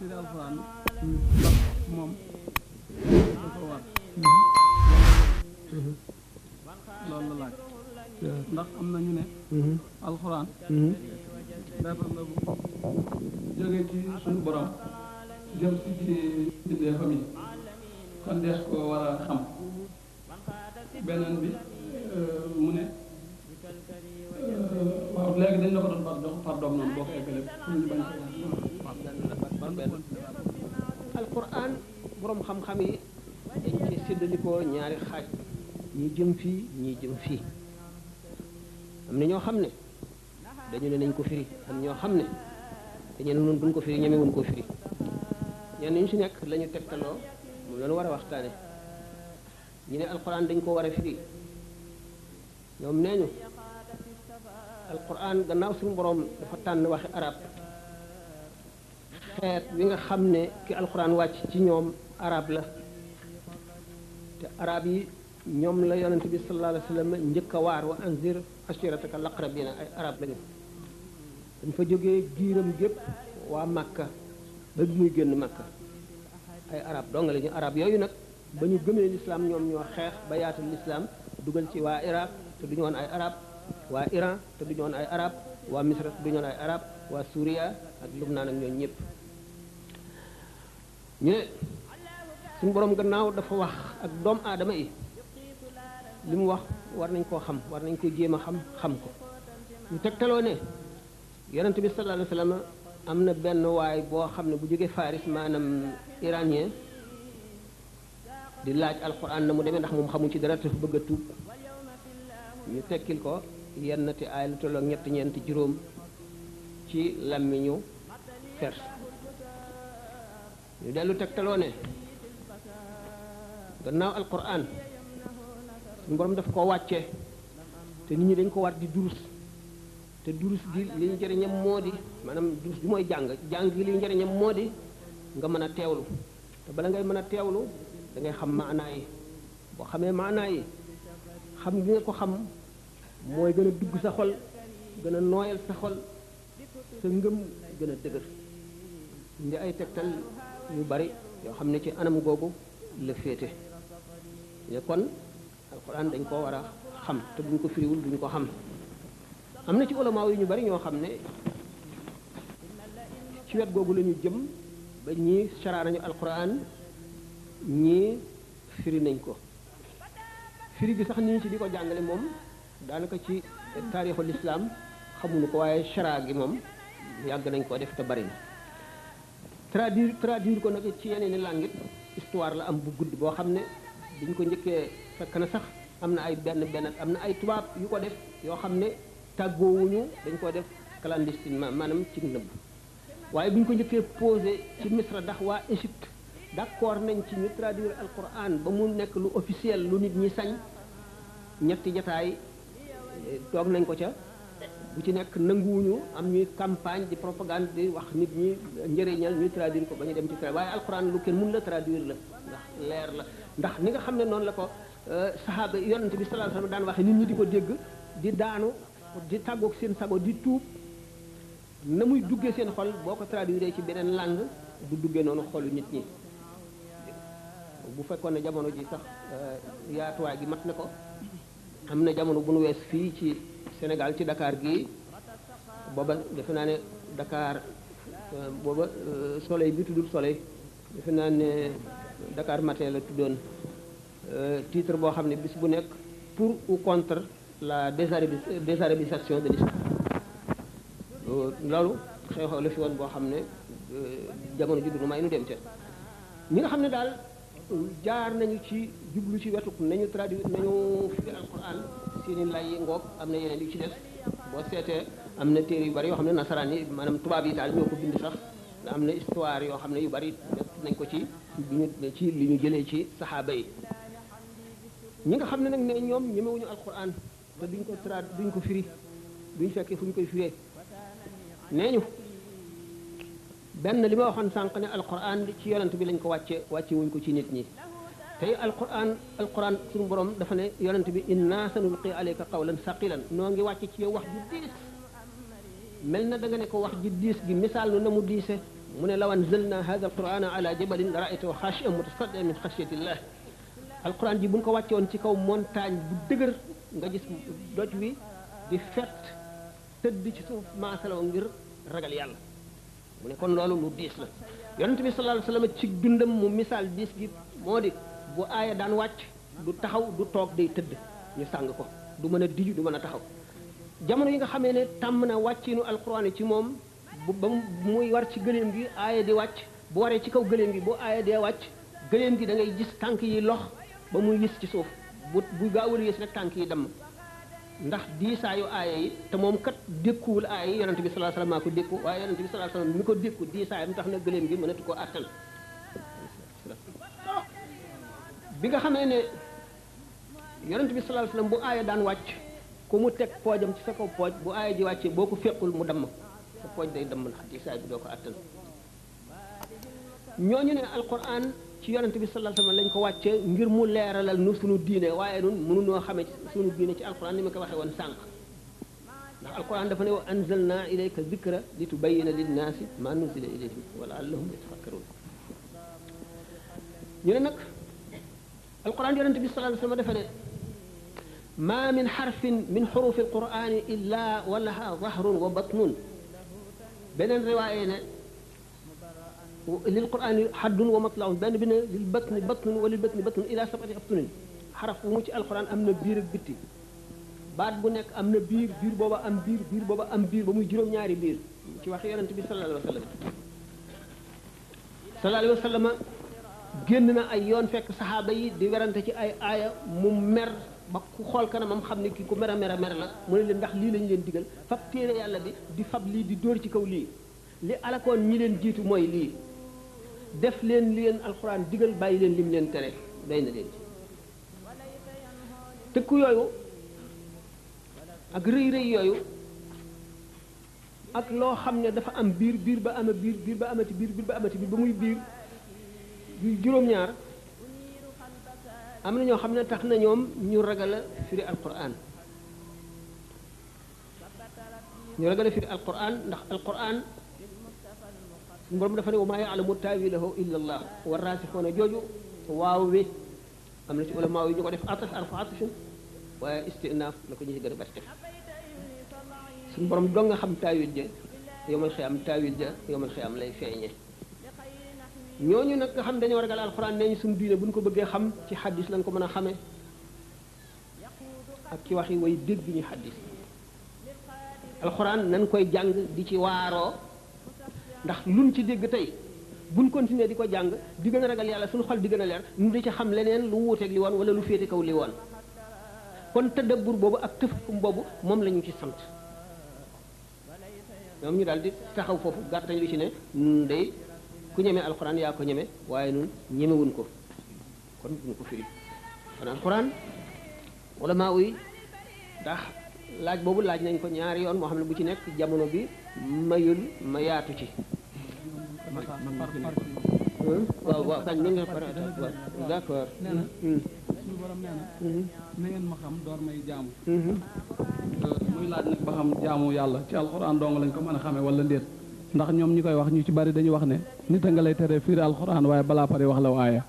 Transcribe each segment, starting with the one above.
firi alxuraan ndax moom dafa war loolu la laaj ndax am na ñu ne alxuraan defar la bu jóge ci suñu borom jëm si ci bindee famille kon dees ko war a xam beneen bi mu ne waaw léegi dañ la ko doon par doom noonu boo ko eggalee pour ñu bañ alquran borom xam-xam yi dañ ci séddalikoo ñaari xaaj ñii jëm fii ñii jëm fii am na ñoo xam ne dañu ne nañ ko firi am ñoo xam ne dañu ne noonu buñ ko firi ñemewuñ ko firi ñenn ñu si nekk la ñu tegtaloo moom la ñu war a waxtaane ñu ne alquran dañ ko war a firi ñoom nee ñu alquran gannaaw suñu borom dafa tànn waxi arab xeet wi nga xam ne ki alquran wàcc ci ñoom arab la te arab yi ñoom la yonent bi sallallahu alayhi wa sallam njëkk a waar wa anzir ashirataka laqrabina ay arab lañu dañ fa jógee giiram gépp waa Makka ba bi muy génn Makka ay arab dong lañu arab yooyu nag ba ñu gëmee lislaam ñoom ñoo xeex ba yaatal lislaam dugal ci waa Iraq te duñu woon ay arab waa Iran te duñu woon ay arab waa Misra te duñu woon ay arab waa Suuriya ak Lubnaan ak ñooñu ñëpp ñu ne suñu borom gannaaw dafa wax ak doomu aadama yi li mu wax war nañ koo xam war nañ ko jéem a xam ko ñu tegtaloo ne yonent bi sallallahu alayhi wa sallam am na benn waay boo xam ne bu jógee Faris maanaam iranien di laaj alquran na mu demee ndax moom xamu ci dara te bëgg a tuub ñu tekkil ko yennati aay lu tolloog ñetti ñeenti juróom ci làmmiñu Perse ñu dellu tegtaloo ne gannaaw alquran suñu borom daf koo wàcce te nit ñi dañ ko war di durus te durus gi li ñu njëriñam moo di maanaam durus bi mooy jàng gi li ñu njëriñam moo di nga mën a teewlu te bala ngay mën a teewlu da ngay xam maanaa yi boo xamee maanaa yi xam gi nga ko xam mooy gën a dugg sa xol gën a nooyal sa xol sa ngëm gën a dëgër indi ay tegtal yu bari yoo xam ne ci anam googu la féete ne kon alxuraan dañ koo war a xam te buñ ko firiwul duñ ko xam am na ci ulamaaw yu ñu bari ñoo xam ne ci wet googu la ñu jëm ba ñii saraa nañu alxuraan ñii firi nañ ko firi gi sax nit ñi ci di ko jàngale moom daanaka ci taarixul islaam xamuñu ko waaye saraa gi moom yàgg nañ koo def te bari na traduire ko nag ci yeneen i langue histoire la am bu gudd boo xam ne biñ ko njëkkee fekk na sax am na ay benn am na ay tubaab yu ko def yoo xam ne tàggoowuñu dañ ko def clandestinement maanaam ci nëbb waaye bi ñu ko njëkkee posé ci Misra ndax waa Égypte d'accord nañ ci ñu traduire alquran ba mu nekk lu officiel lu nit ñi sañ ñetti jataay toog nañ ko ca bu ci nekk nanguwuñu am ñuy campagne di propagande di wax nit ñi njëriñal ñuy traduire ko ba ñu dem ci waaye alquran lu kenn mun la traduire la ndax leer la ndax ni nga xam ne noonu la ko saxaaba yonent bi sallallahu alayhi wasallam daan waxe nit ñi di ko dégg di daanu di tàggoog seen sago di tuub na muy duggee seen xol boo ko traduire ci beneen langue du duggee noonu xolu nit ñi bu fekkoon ne jamono ji sax yaatuwaay gi mat na ko am na jamono bu nu wees fii ci Sénégal ci Dakar gii booba defe naa ne Dakar booba soleil bi tuddul soleil defe naa ne Dakar matin la tuddoon titre boo xam ne bis bu nekk pour ou contre la désarabisation de l'islam loolu xew-xew la fi woon boo xam ne jamono ji du may nu dem ca ñi nga xam ne daal jaar nañu ci jublu ci wetuk nañu traduire nañu fi alquran seeni lay yi ngoog am na yeneen yu ci des boo seetee am na téere yu bari yoo xam ne nasaraan yi maanaam tubaab yi daal ñoo ko bind sax am na histoire yoo xam ne yu bari def nañ ko ci li ñu jëlee ci saxaaba yi ñi nga xam ne nag ne ñoom ñemewuñu alquran te duñ ko firi duñ fekkee fu ñu koy firee nee ñu benn li ma waxoon sànq ne alquran ci yonent bi lañ ko wàcce wuñ ko ci nit ñi tey alquran suñu borom dafa ne yonent bi inna sanulqi alayka qawlan saqilan noo ngi wàcce ci yow wax ju diis mel na da nga ne ko wax ji diis gi misaal nu na mu diise mu ne law anzalna hadha alqurana ala jabalin la ra'aytahu khashi'an mutasaddian min khashyatillah alquran ji bu ñu ko wàcce woon ci kaw montagne bu dëgër nga gis doj wi di fett tëdd ci suuf maasalaw ngir ragal yàlla mu ne kon loolu lu diis la yonent bi sallallahu alayhi wasallam ci dundam mu misaal diis gi moo di bu aaya daan wàcc du taxaw du toog day tëdd ñu sàng ko du mën a diju du mën a taxaw jamono yi nga xamee ne tàmm na wàccinu alquran ci moom ba muy war ci gëléem gi aaya di wàcc bu waree ci kaw gëléem gi bu aaya dee wàcc gëléem gi da ngay gis tànk yi lox ba muy yis ci suuf bu gaawul yis rek tànk yi damm ndax diisaayu aaya yi te moom kat dékkuwul aaya yi yonente bi sallallahu alayhi wasallam maa ko dékku waaye yonente bi sallallahu alayhi wasallam mi ko dékku diisaayam tax na gëléem gi mënatu koo àttan bi nga xamee ne yonente bi sallallahu alayhi wasallam bu aaya daan wàcc ku mu teg poojam ci sa kaw pooj bu aaya ji wàccee boo ko fekkul mu damm sa pooj day damm ndax diisaay bi doo ko àttan ñooñu ne alquran ci yonente bi sallallahu alayhi wasallam lañ ko wàcce ngir mu leeralal nu suñu diine waaye nun mënunoo xamee suñu diine ci alquran ni ma ko waxee woon sànq ndax alquran dafa ne wa anzalna ilayka dhikra litubayyina linnaasi ma nuzila ilayhim wa la'allahum yatafakkarun ñu ne nag alquran yonente bi sallallahu alayhi wasallam dafa ne ma min harfin min hurufi alqurani illa wa laha dhahrun wa batnun beneen riwaaye ne lil qur'ani haddun wa matla'un benn bi ne lil batni batnun wa lil batni batnun ila sab'ati abtunin xaraf bu mu ci alquran am na biir ak bitti baat bu nekk am na biir biir booba am biir biir booba am biir ba muy juróom-ñaari biir ci wax yonent bi sallallahu alayhi wa sallam sallallahu alayhi wa sallam génn na ay yoon fekk saxaaba yi di werante ci ay aaya mu mer ba ku xool kanamam xam ne kii ku mer a mer a mer la mu ne leen ndax lii lañu leen digal fab téere yàlla bi di fab lii di dóor ci kaw lii li alakoon ñi leen jiitu mooy lii def leen li leen alxuraan digal bàyyi leen lim leen tere doy na leen ci tëkku yooyu ak rëy rëy yooyu ak loo xam ne dafa am biir biir ba ama biir biir ba amati biir biir ba amati biir ba muy biir yu juróom-ñaar am na ñoo xam ne tax na ñoom ñu ragal a firi alquran ñu ragal a firi alquran ndax alquran suñu borom dafa ne wa maa ya'lamu taawilahu illa allah wa raasixuuna jooju waaw wi am na ci ulama yi ñu ko def ataf arfu atafin waaye istinaaf la ko ñu ci gën a bari def suñu borom doo nga xam taawil ja yomal xiyaam taawil ja yomal xiyaam lay feeñee ñooñu nag nga xam dañoo ragal alxuraan nee ñu suñu diine bu ñu ko bëggee xam ci xaddis lañ ko mën a xamee ak ci waxi way dégg ñu xaddis alxuraan nañ koy jàng di ci waaroo ndax luñ ci dégg tey buñ continuer di ko jàng di gën a ragal yàlla suñu xol di gën a leer ñu di ci xam leneen lu wuuteeg li woon wala lu féete kaw li woon kon tadabbur boobu ak tëfum boobu moom la ñu ci sant ñoom ñu daal di taxaw foofu gàttañ lu ci ne nun day ku ñeme alxuraan yaa ko ñeme waaye nun ñemewuñ ko kon duñ ko firi kon alxuraan wala maa uy ndax laaj boobu laaj nañ ko ñaari yoon moo xam ne bu ci nekk jamono bi mayul ma yaatu ci waaw waaw kañ mën nga pare d'accord nee na suñu borom nee na ngeen ma xam door may jaamu muy laaj nag ba xam jaamu yàlla ci alxuraan dong lañ ko mën a xamee wala ndéet ndax ñoom ñi koy wax ñu ci bari dañuy wax ne nit a nga lay tere firi alxuraan waaye balaa pare wax la waaya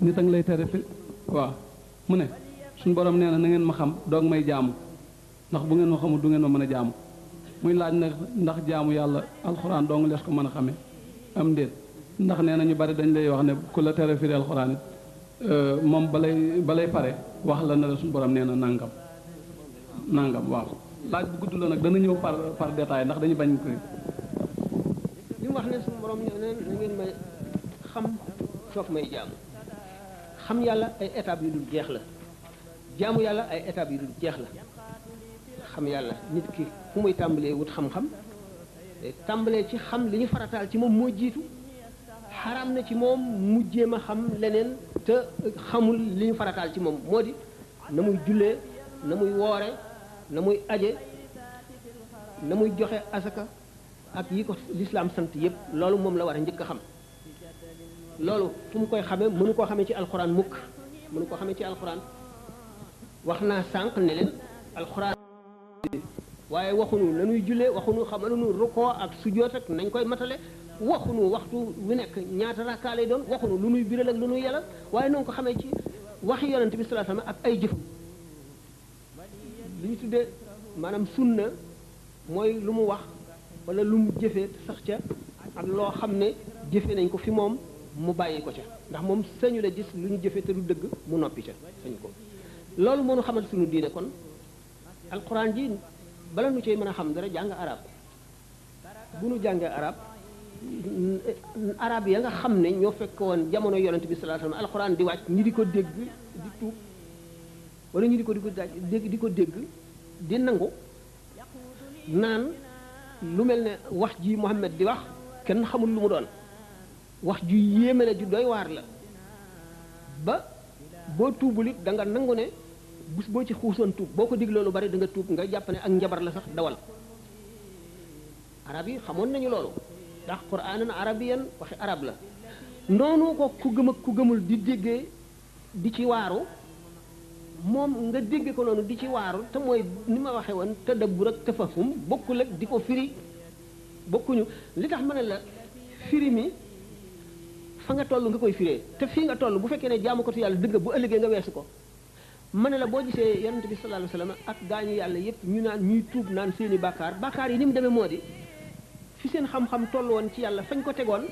nit a nga lay tere firi waaw mu ne suñu borom nee na ngeen ma xam doog may jaamu ndax bu ngeen ma xamul du ngeen ma mën a jaamu muy laaj nag ndax jaamu yàlla alxuraan dong lees ko mën a xamee am ndéet ndax nee na ñu bari dañ lay wax ne ku la tere firi alxuraan it moom balay pare wax la ne la suñu borom nee na nangam waaw laaj bu gudd la nag dana ñëw par détail ndax dañu bañ ko li mu wax ne suñu borom ñëw ne na ngeen may xam soog may jaamu xam yàlla ay étapes yu dul jeex la jaamu yàlla ay étapes yu dul jeex la xam yàlla nit ki fu muy tàmbalee wut xam-xam day tàmbalee ci xam li ñu farataal ci moom moo jiitu xaraam na ci moom mu jéem a xam leneen te xamul li ñu farataal ci moom moo di na muy jullee na muy woore na muy aje na muy joxe asaka ak yi ko lislaam sant yépp loolu moom la war a njëkk a xam loolu fu mu koy xamee mënu koo xamee ci alxuraan mukk mënu koo xamee ci alxuraan wax naa sànq ne leen alxuraan waaye waxuñu la ñuy jullee waxuñu xamaluñu rukkoo ak sujjóot ak nañ koy matale waxunu waxtu wu nekk ñaata rakkaa lay doon waxunu lu nuy biral ak lu nuy yelal waaye noonu ko xamee ci waxi yonent bi sallallahu alayhi wasallam ak ay jëfam li ñu tuddee maanaam sunna mooy lu mu wax wala lu mu jëfee sax ca ak loo xam ne jëfee nañ ko fi moom mu bàyyi ko ca ndax moom sañu la gis lu ñu jëfee te du dëgg mu noppi ca sañ ko loolu moo nu xamal suñu diine kon alquran ji bala nu cey mën a xam dara jàng arab bu nu jàngee arab ya nga xam ne ñoo fekk woon jamono yonent bi sallallahu alayhi wasallam alquran di wàcc ñi di ko dégg di tuub wala ñu di ko dégg di nangu naan lu mel ne wax ji Muhammad di wax kenn xamul lu mu doon wax ju yéeme la ju doy waar la ba boo tuubul it da nga nangu ne bés boo ci xuusoon tuub boo ko digloo lu bari da nga tuub nga jàpp ne ak njabar la sax dawal arab yi xamoon nañu loolu ndax quraanan arabiyan waxi arab la noonu ko ku gëm ak ku gëmul di déggee di ci waaru moom nga dégge ko noonu di ci waaru te mooy ni ma waxee woon tadabbur ak tafahum bokkul ak di ko firi bokkuñu li tax ma ne la firi mi fa nga toll nga koy firee te fii nga toll bu fekkee ne jaamu ko tu yàlla dëgg bu ëllëgee nga weesu ko ma ne la boo gisee yonent bi sallallahu alayhi wasallam ak gaañu yàlla yépp ñu naan ñuy tuub naan seeni bàkkaar yi ni mu demee moo di fi seen xam-xam toll woon ci yàlla fañ ko tegoon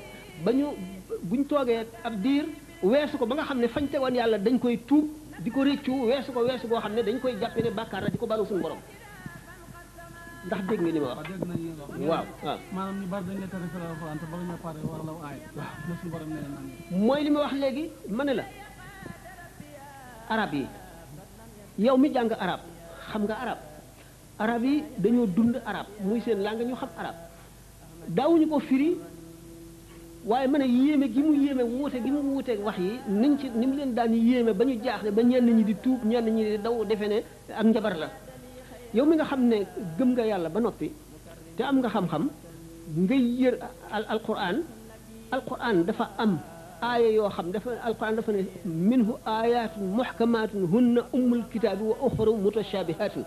ba buñ toogee ab diir weesu ko ba nga xam ne fañ tegoon yàlla dañ koy tuub di ko réccu weesu goo xam ne dañ koy jàppe ne bàkkaar la di ko balu suñu borom ndax dégg nga li ma wax. waaw waaw maanaam ñu bari dañ la tere firi alxuraan te bala ñu pare war la aay. waaw na suñu borom nee na mooy li ma wax léegi ma ne la arab yi yow mi jàng arab xam nga arab yi dañoo dund arab muy seen langue ñu xam arab daawuñu ko firi waaye ma ne yéeme gi mu yéeme wuute gi mu wuuteeg wax yi niñ ci ni mu leen daan yéeme ba ñu jaaxle ba ñenn ñi di tuub ñenn ñi di daw defe ne ak njabar la yow mi nga xam ne gëm nga yàlla ba noppi te am nga xam-xam ngay yër alquran dafa am aaya yoo xam dafa alquran dafa ne minhu ayatun muhkamatun hunna ummul kitaabi wa uxaru mutashabihatun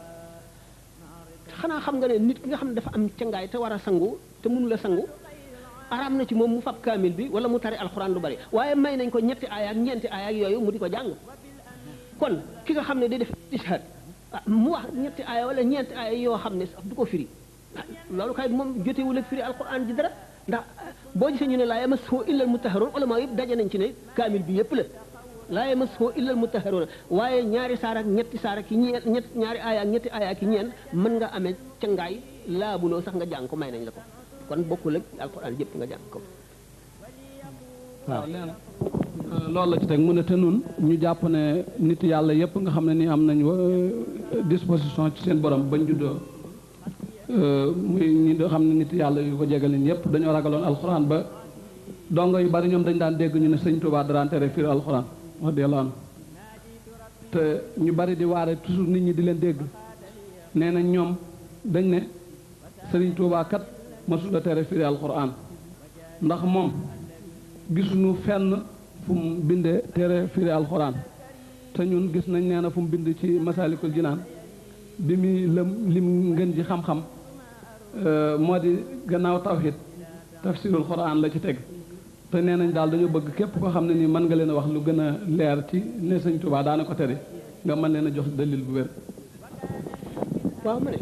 xanaa xam nga ne nit ki nga xam ne dafa am cangaay te war a sangu te mënu la sangu araam na ci moom mu fab kaamil bi wala mu tari alxuraan lu bari waaye may nañ ko ñetti aaya ak ñeenti aaya ak yooyu mu di ko jàng kon ki nga xam ne day def ishaad mu wax ñetti aaya wala ñeenti aaya yoo xam ne sax du ko firi loolu kay moom jotewul ak firi alxuraan ji dara ndax boo gisee ñu ne laa yamassuhu illa almutahharuun ulama yëpp daje nañ ci ne kaamil bi yëpp la laa yamassuhu illa almutahharuun waaye ñaari saar ak ñetti saar ak ñaari aaya ak ñetti aaya ak ñeent mën nga amee cangaay laabuloo sax nga jàng ko may nañ la ko kon bokkul ak alxuraan yëpp nga jàng ko waaw loolu la ci teg mu ne te nun ñu jàpp ne nit yàlla yëpp nga xam ne ni am nañ disposition ci seen borom bañ juddoo muy ñi nga xam ne nit yàlla yu ko jegal leen yëpp dañoo ragaloon alxuraan ba dongo yu bari ñoom dañ daan dégg ñu ne sëñ Tuubaa daan tere firi alxuraan wax dëgg yàlla te ñu bari di waare toujours nit ñi di leen dégg nee nañ ñoom dañ ne sëriñ Tuubaa kat masula tere firi alxuraan ndax moom gisuñu fenn fu mu bindee tere firi alxuraan te ñun gis nañ nee na fu mu bind ci Masaalikul Jinaan bi muy lim ngën ji xam-xam moo di gannaaw tawhid tafsirul xuraan la ci teg te nee nañ daal dañoo bëgg képp koo xam ne nii mën nga leen a wax lu gën a leer ci ne sëñ Tuubaa daana ko tere nga mën leen a jox dalil bu wér. waaw ma ne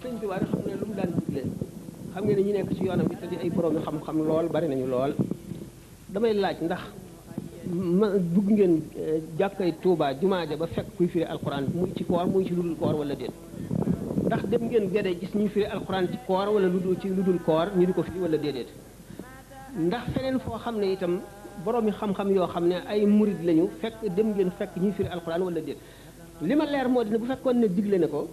sëñ Tuubaa xam ne lu mu daan digle xam ngeen ne ñu nekk ci yoonam bi te di ay borom xam-xam lool bari nañu lool damay laaj ndax ma dugg ngeen jàkkay Tuubaa jumaa ja ba fekk kuy firi alxuraan muy ci koor muy ci lu dul koor wala déet ndax dem ngeen gede gis ñuy firi alxuraan ci koor wala lu dul koor ñu di ko firi wala déedéet ndax feneen foo xam ne itam borom yi xam-xam yoo xam ne ay murid lañu fekk dem ngeen fekk ñuy firi alxuraan wala déet li ma leer moo dina bu fekkoon ne digle ne ko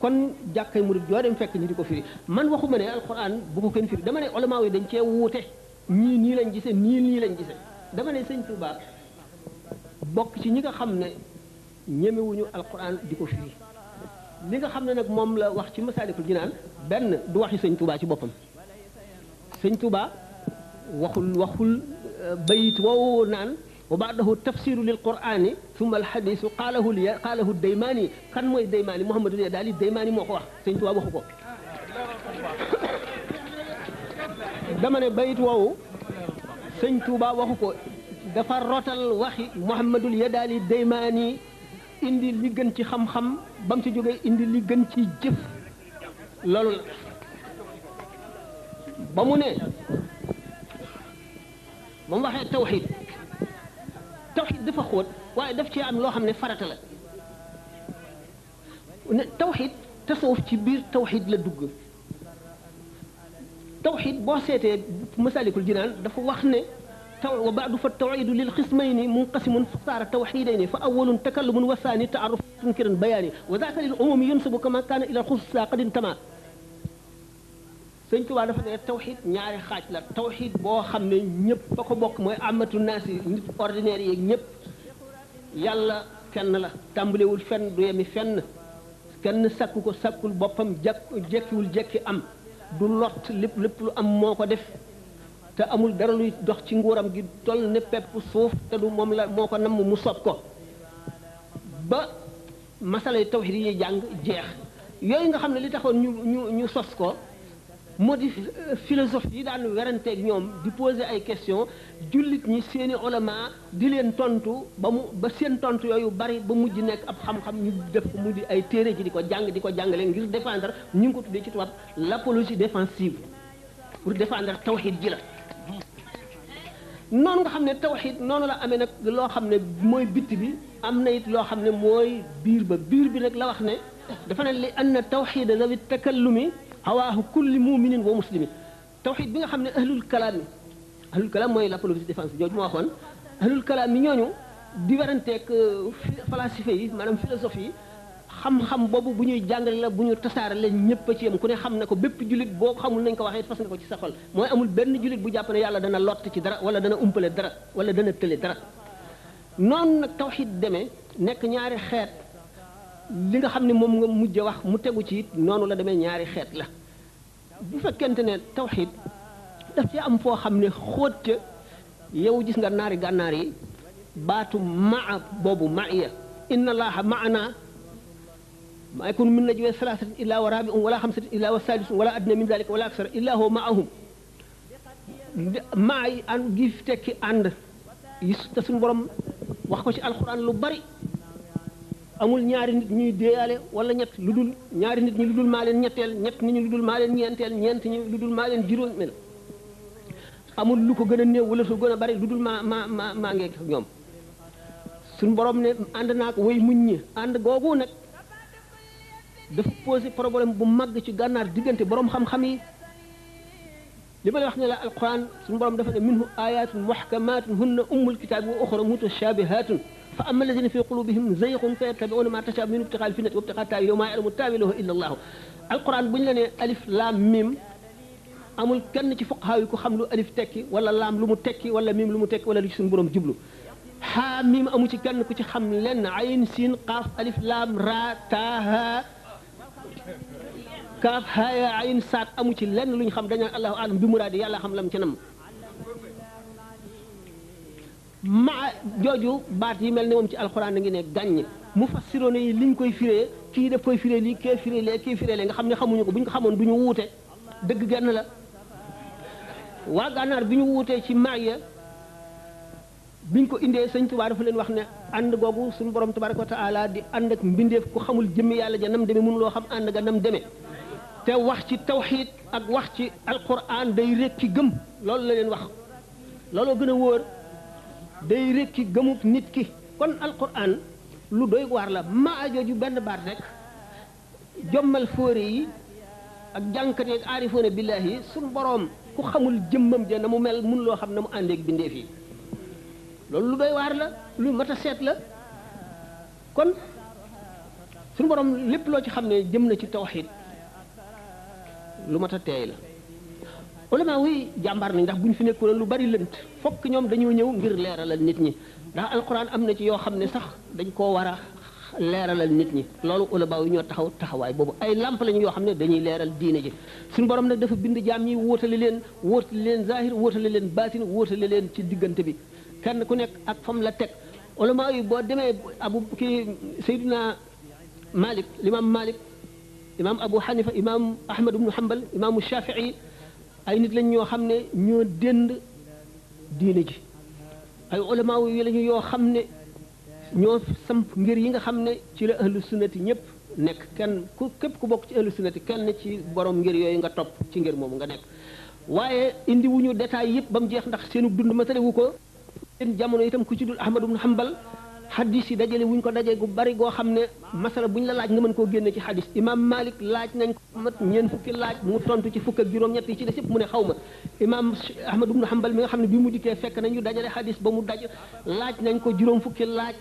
kon jàkkay murid joo dem fekk ñu di ko firi man waxuma ne alxuraan bu ko kenn firi dama ne ulama yi dañ cee wuute ñii nii lañ gise nii lañ gise dama ne sëñ Tuubaa bokk ci ñi nga xam ne ñemewuñu alxuraan di ko firi li nga xam ne nag moom la wax ci Masaalikul Jinaan benn du waxi sëñ Tuubaa ci boppam sëñ Tuubaa waxul bayit woowu naan wa baadahu tafsiru lil qur'ani thumma al hadisu qaalahu daymaani kan mooy daymaani Muhammadul Yadaali daymaani moo ko wax sëñ Tuubaa waxu ko dama ne bayit woowu sëñ Touba waxu ko dafa rotal waxi Muhammadul Yadaali Daymaani indi li gën ci xam-xam ba mu ci jógee indi li gën ci jëf loolu la ba mu ne ba mu waxee tawxiid dafa xóot waaye daf ci am loo xam ne farata la ne tawxiid tasawuf ci biir tawxiid la dugg tawxiid boo seetee Masaalikul Jinaan dafa wax ne wa baadu fa tawxiidu lil xismayni munqasimun fa saara tawxiidayni fa awwalun takallumun wa saani taaruf tunkiran bayaani wa zaaka lil umumi yunsabu kama kaana ila xususa qad intama sëñ Tuubaa dafa ne tawxiid ñaari xaaj la tawxiid boo xam ne ñëpp ba ko bokk mooy amatu naas yi nit ordinaire yeeg ñëpp yàlla kenn la tàmbalewul fenn du yemi fenn kenn sakku ko sakkul boppam jekkiwul jekki am du lot lépp lu am moo ko def te amul dara luy dox ci nguuram gi toll ne pepp suuf te du moom la moo ko namm mu sob ko ba masalay tawxiid yi ñuy jàng jeex yooyu nga xam ne li taxoon ñu sos ko moo di philosophe yi daan weranteeg ñoom di poser ay questions jullit ñi seeni ulama di leen tontu ba seen tontu yooyu bari ba mujj nekk ab xam-xam ñu def ko mu di ay téere ji di ko jàngale ngir défendre ñu ngi ko tuddee ci tubaab l'apologie défensive pour défendre tawxiid ji la noonu nga xam ne tawxiid noonu la amee nag loo xam ne mooy bitti bi am na it loo xam ne mooy biir bi nag la wax ne dafa ne li anna tawxiida zawi takallumi hawaahu kulli muminin wa muslimin tawxiid bi nga xam ne ahlul kalaam mooy l'apologie défensive jooju ma waxoon ahlul kalaam yi ñooñu di weranteeg falasife yi maanaam philosophe yi xam-xam boobu bu ñuy jàngale la bu ñu tasaare leen ñëpp a ci yam ku ne xam ne ko bépp jullit boo xamul nañ ko waxee fas nga ko ci sa xol mooy amul benn jullit bu jàpp ne yàlla dana lott ci dara wala dana umpale dara wala dana tële dara noonu nag tawxiid demee nekk ñaari xeet li nga xam ne moom nga mujj wax mu tegu ci it noonu la demee ñaari xeet la bu fekkente ne tawxiid daf ci am foo xam ne xóot ca yow gis nga naari gànnaar yi baatu maa boobu maiya inna allaha maana ma yakunu min najwa thalathatin illa wa rabi'un wala khamsatin illa wa sadisun wala adna min dhalika wala aksara illa huwa ma'ahum maa yi ànd gi tekki ànd yi te suñu borom wax ko ci alxuraan lu bari amul ñaari nit ñuy déeyaale wala ñett lu dul ñaari nit ñi lu dul maa leen ñetteel ñett nit ñi lu dul maa leen ñeenteel ñeent ñi lu dul maa leen juróomeel amul lu ko gën a néew wala su gën a bari lu dul maa ngeeg ñoom suñu borom ne ànd naa ko way muñ ñi ànd googu nag dafa posé problème bu mag ci gànnaar diggante borom xam-xam yi li ma lay wax ne la alquran suñu borom dafa ne minhu ayatun muhkamatun hunna ummul kitabi wa ukhra mutashabihatun fa amma alladhina fi qulubihim zayghun fayattabi'una ma tashabaha minhu ibtigha'a al-fitnati wa ibtigha'a ta'wilihi wa ma ya'lamu ta'wilahu illa Allah alquran bu ñu la ne alif laam mim amul kenn ci fuqaha yi ko xam lu alif tekki wala laam lu mu tekki wala mim lu mu tekki wala lu ci suñu borom jublu haa mim amu ci kenn ku ci xam lenn ayn siin qaaf alif laam ra ta ha kaaf haaya ayn saat amu ci lenn lu ñu xam dañu allahu alam bi muraadi yàlla xam lam ci nam maa jooju baat yi mel ne moom ci alxuraan a ngi ne gàññ mufassiroon yi liñ koy firee kii daf koy firee lii kee firee lee kii firee lee nga xam ne xamuñu ko bu ñu ko xamoon du ñu wuute dëgg genn la waa gànnaar bi ñu wuutee ci maaya biñ ko indee sëñ Tuubaa dafa leen wax ne ànd googu suñu borom tabaraka wa taala di ànd ak mbindeef ku xamul jëmmi yàlla ja nam demee mënuloo xam ànd ga nam demee te wax ci tawxiid ak wax ci alquran day rekki gëm loolu la leen wax looloo gën a wóor day rekki gëmub nit ki kon alquran lu doy waar la maa jooju benn baat rek jommal fóore yi ak jànkat yi ak aarifoona billaahi yi suñu borom ku xamul jëmmam ja na mu mel mun loo xam na mu àndeek bindeef yi loolu lu doy waar la lu mat a seet la kon suñu borom lépp loo ci xam ne jëm na ci tawxiid lu mat a teey la ulama wuy jàmbaar nañ ndax bu ñu fi nekkoon lu bari lënt fokk ñoom dañoo ñëw ngir leeralal nit ñi ndax alquran am na ci yoo xam ne sax dañ koo war a leeralal nit ñi loolu ulama yi ñoo taxaw taxawaay boobu ay lamp lañu yoo xam ne dañuy leeral diine ji suñu borom nag dafa bind jaam ñi wóotale leen zahir wóotale leen baatin wóotale leen ci diggante bi kenn ku nekk ak fam la teg ulama yi boo demee Seydina Malik imam Abu Hanifa imam Ahmad ibnu Hanbal imaamu Shafii ay nit lañ ñoo xam ne ñoo dënd diine ji ay ulama yi lañu yoo xam ne ñoo samp ngir yi nga xam ne ci la ahlu sunnati ñëpp nekk kenn ku képp ku bokk ci ahlu sunnati kenn ci borom ngir yooyu nga topp ci ngir moomu nga nekk waaye indi wuñu détail yëpp ba mu jeex ndax seenu dund matale wu ko seen jamono itam ku ci dul Ahmad ibn Hanbal xadis yi dajale wuñ ko daje gu bari goo xam ne masala buñ la laaj nga mën koo génne ci xadis imam Malik laaj nañ ko mat ñeent fukki laaj mu tontu ci fukk ak juróom-ñett yi ci des yëpp mu ne xaw ma imam Ahmad ibn Hanbal mi nga xam ne bi mu dikkee fekk nañu dajale xadis ba mu daj laaj nañ ko juróom fukki laaj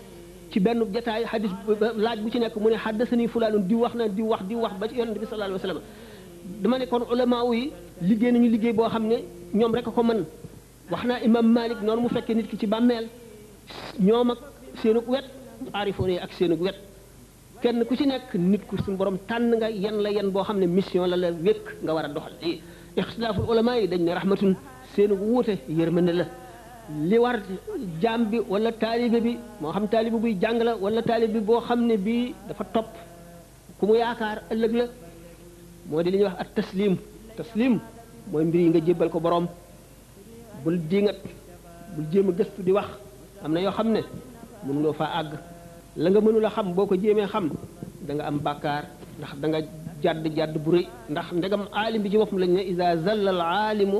ci benn jotaay xadis laaj bu ci nekk mu ne haddasani fulaanun di wax na di wax ba ci yonent bi sallallahu alayhi wa sallam dama ne kon ulama yi liggéey nañu liggéey boo xam ne ñoom rek a ko mën wax naa imam Malik noonu mu fekkee nit ki ci bàmmeel ñoom ak seenug wet aarifoon yi ak seenug wet kenn ku ci nekk nit ku suñu borom tànn nga yan la yan boo xam ne mission la wékk nga war a doxal lii ixtilaaful ulama yi dañ ne rahmatun seenug wuute yërmande la li war jaam bi wala taalibe bi moo xam taalibe buy jàng la wala taalibe bi boo xam ne bii dafa topp ku mu yaakaar ëllëg la moo di li ñuy wax ak taslim mooy mbir yi nga jébbal ko borom bul diingat bul jéem a gëstu di wax am na yoo xam ne mënuloo faa àgg la nga mënula xam boo ko jéemee xam da nga am bàkkaar ndax da nga jàdd bu rëy ndax ndegam aalim bi ci boppam lañ ne isa zalla al aalimu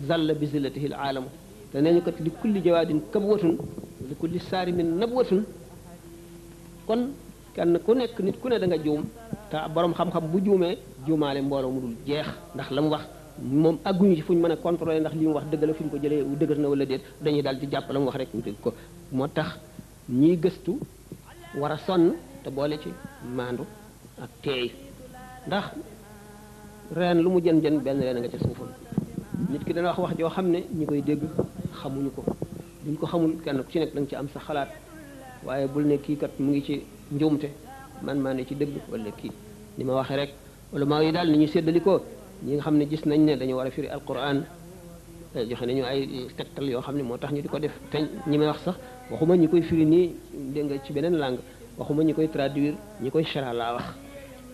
zalla bi zillatihi al aalamu te nee ñu kat li kulli jawaadin kabwatun li kulli saarimin nabwatun kon kenn ku nekk nit ku ne da nga juum te borom xam-xam bu juumee juumaale mbooloo mu dul jeex ndax la mu wax moom àgguñu ci fu ñu mën a contrôler ndax li mu wax dëgg la fi ñu ko jëlee dëgër na wala déet dañuy daal di jàpp la mu wax rek ñu dégg ko moo tax ñiy gëstu war a sonn te boole ci maandu ak teey ndax reen lu mu jën benn reen nga ca suufam nit ki dana wax joo xam ne ñi koy dégg xamuñu ko buñ ko xamul kenn ku ci nekk da nga ci am sa xalaat waaye bul ne kii kat mu ngi ci njuumte man maa ne ci dëgg wala kii ni ma waxee rek ulama yi daal ni ñu séddalikoo ñi nga xam ne gis nañ ne dañu war a firi alquran joxe nañu ay tegtal yoo xam ne moo tax ñu di ko def te ñi may wax sax waxuma ñi koy firi nii dégg nga ci beneen langue waxuma ñi koy traduire ñi koy chara laa wax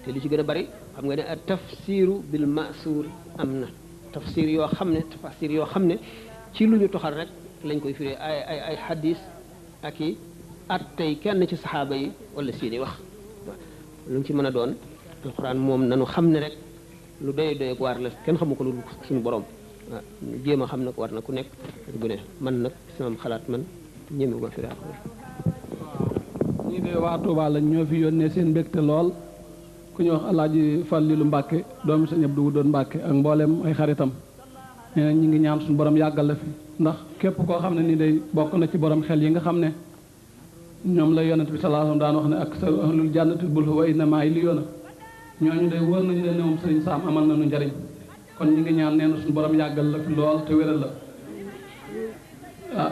te li ci gën a bari xam nga ne ak tafsiru bil masuur am na tafsir yoo xam ne ci lu ñu toxal rek lañ koy firi ay hadis ak i at tey kenn ci saxaaba yi wala seeni wax waaw lu mu ci mën a doon alquran moom nanu xam ne rek lu doy doy ak waar la kenn xamu ko lu suñu borom waaw jéem a xam nag war na ku nekk bu ne man nag sama xalaat man ñemewu ma fi daa waaw ñii de waa Touba lañ ñoo fi yónnee seen mbégte lool ku ñu wax Alaaji Fallilu Mbàkke doomu Sëñ Abdu doon Mbàkke ak mboolem ay xaritam nee na ñu ngi ñaan suñu borom yàggal la fi ndax képp koo xam ne ni day bokk na ci borom xel yi nga xam ne ñoom la yonent bi sallallahu alayhi wasallam daan wax ne ak sa ahlul jannati bul wa innamaa li yoona ñooñu day wër nañu leen ne moom sëriñ Saam amal nañu njariñ kon ñu ngi ñaan nee na suñu borom yàggal la fi lool te wéral la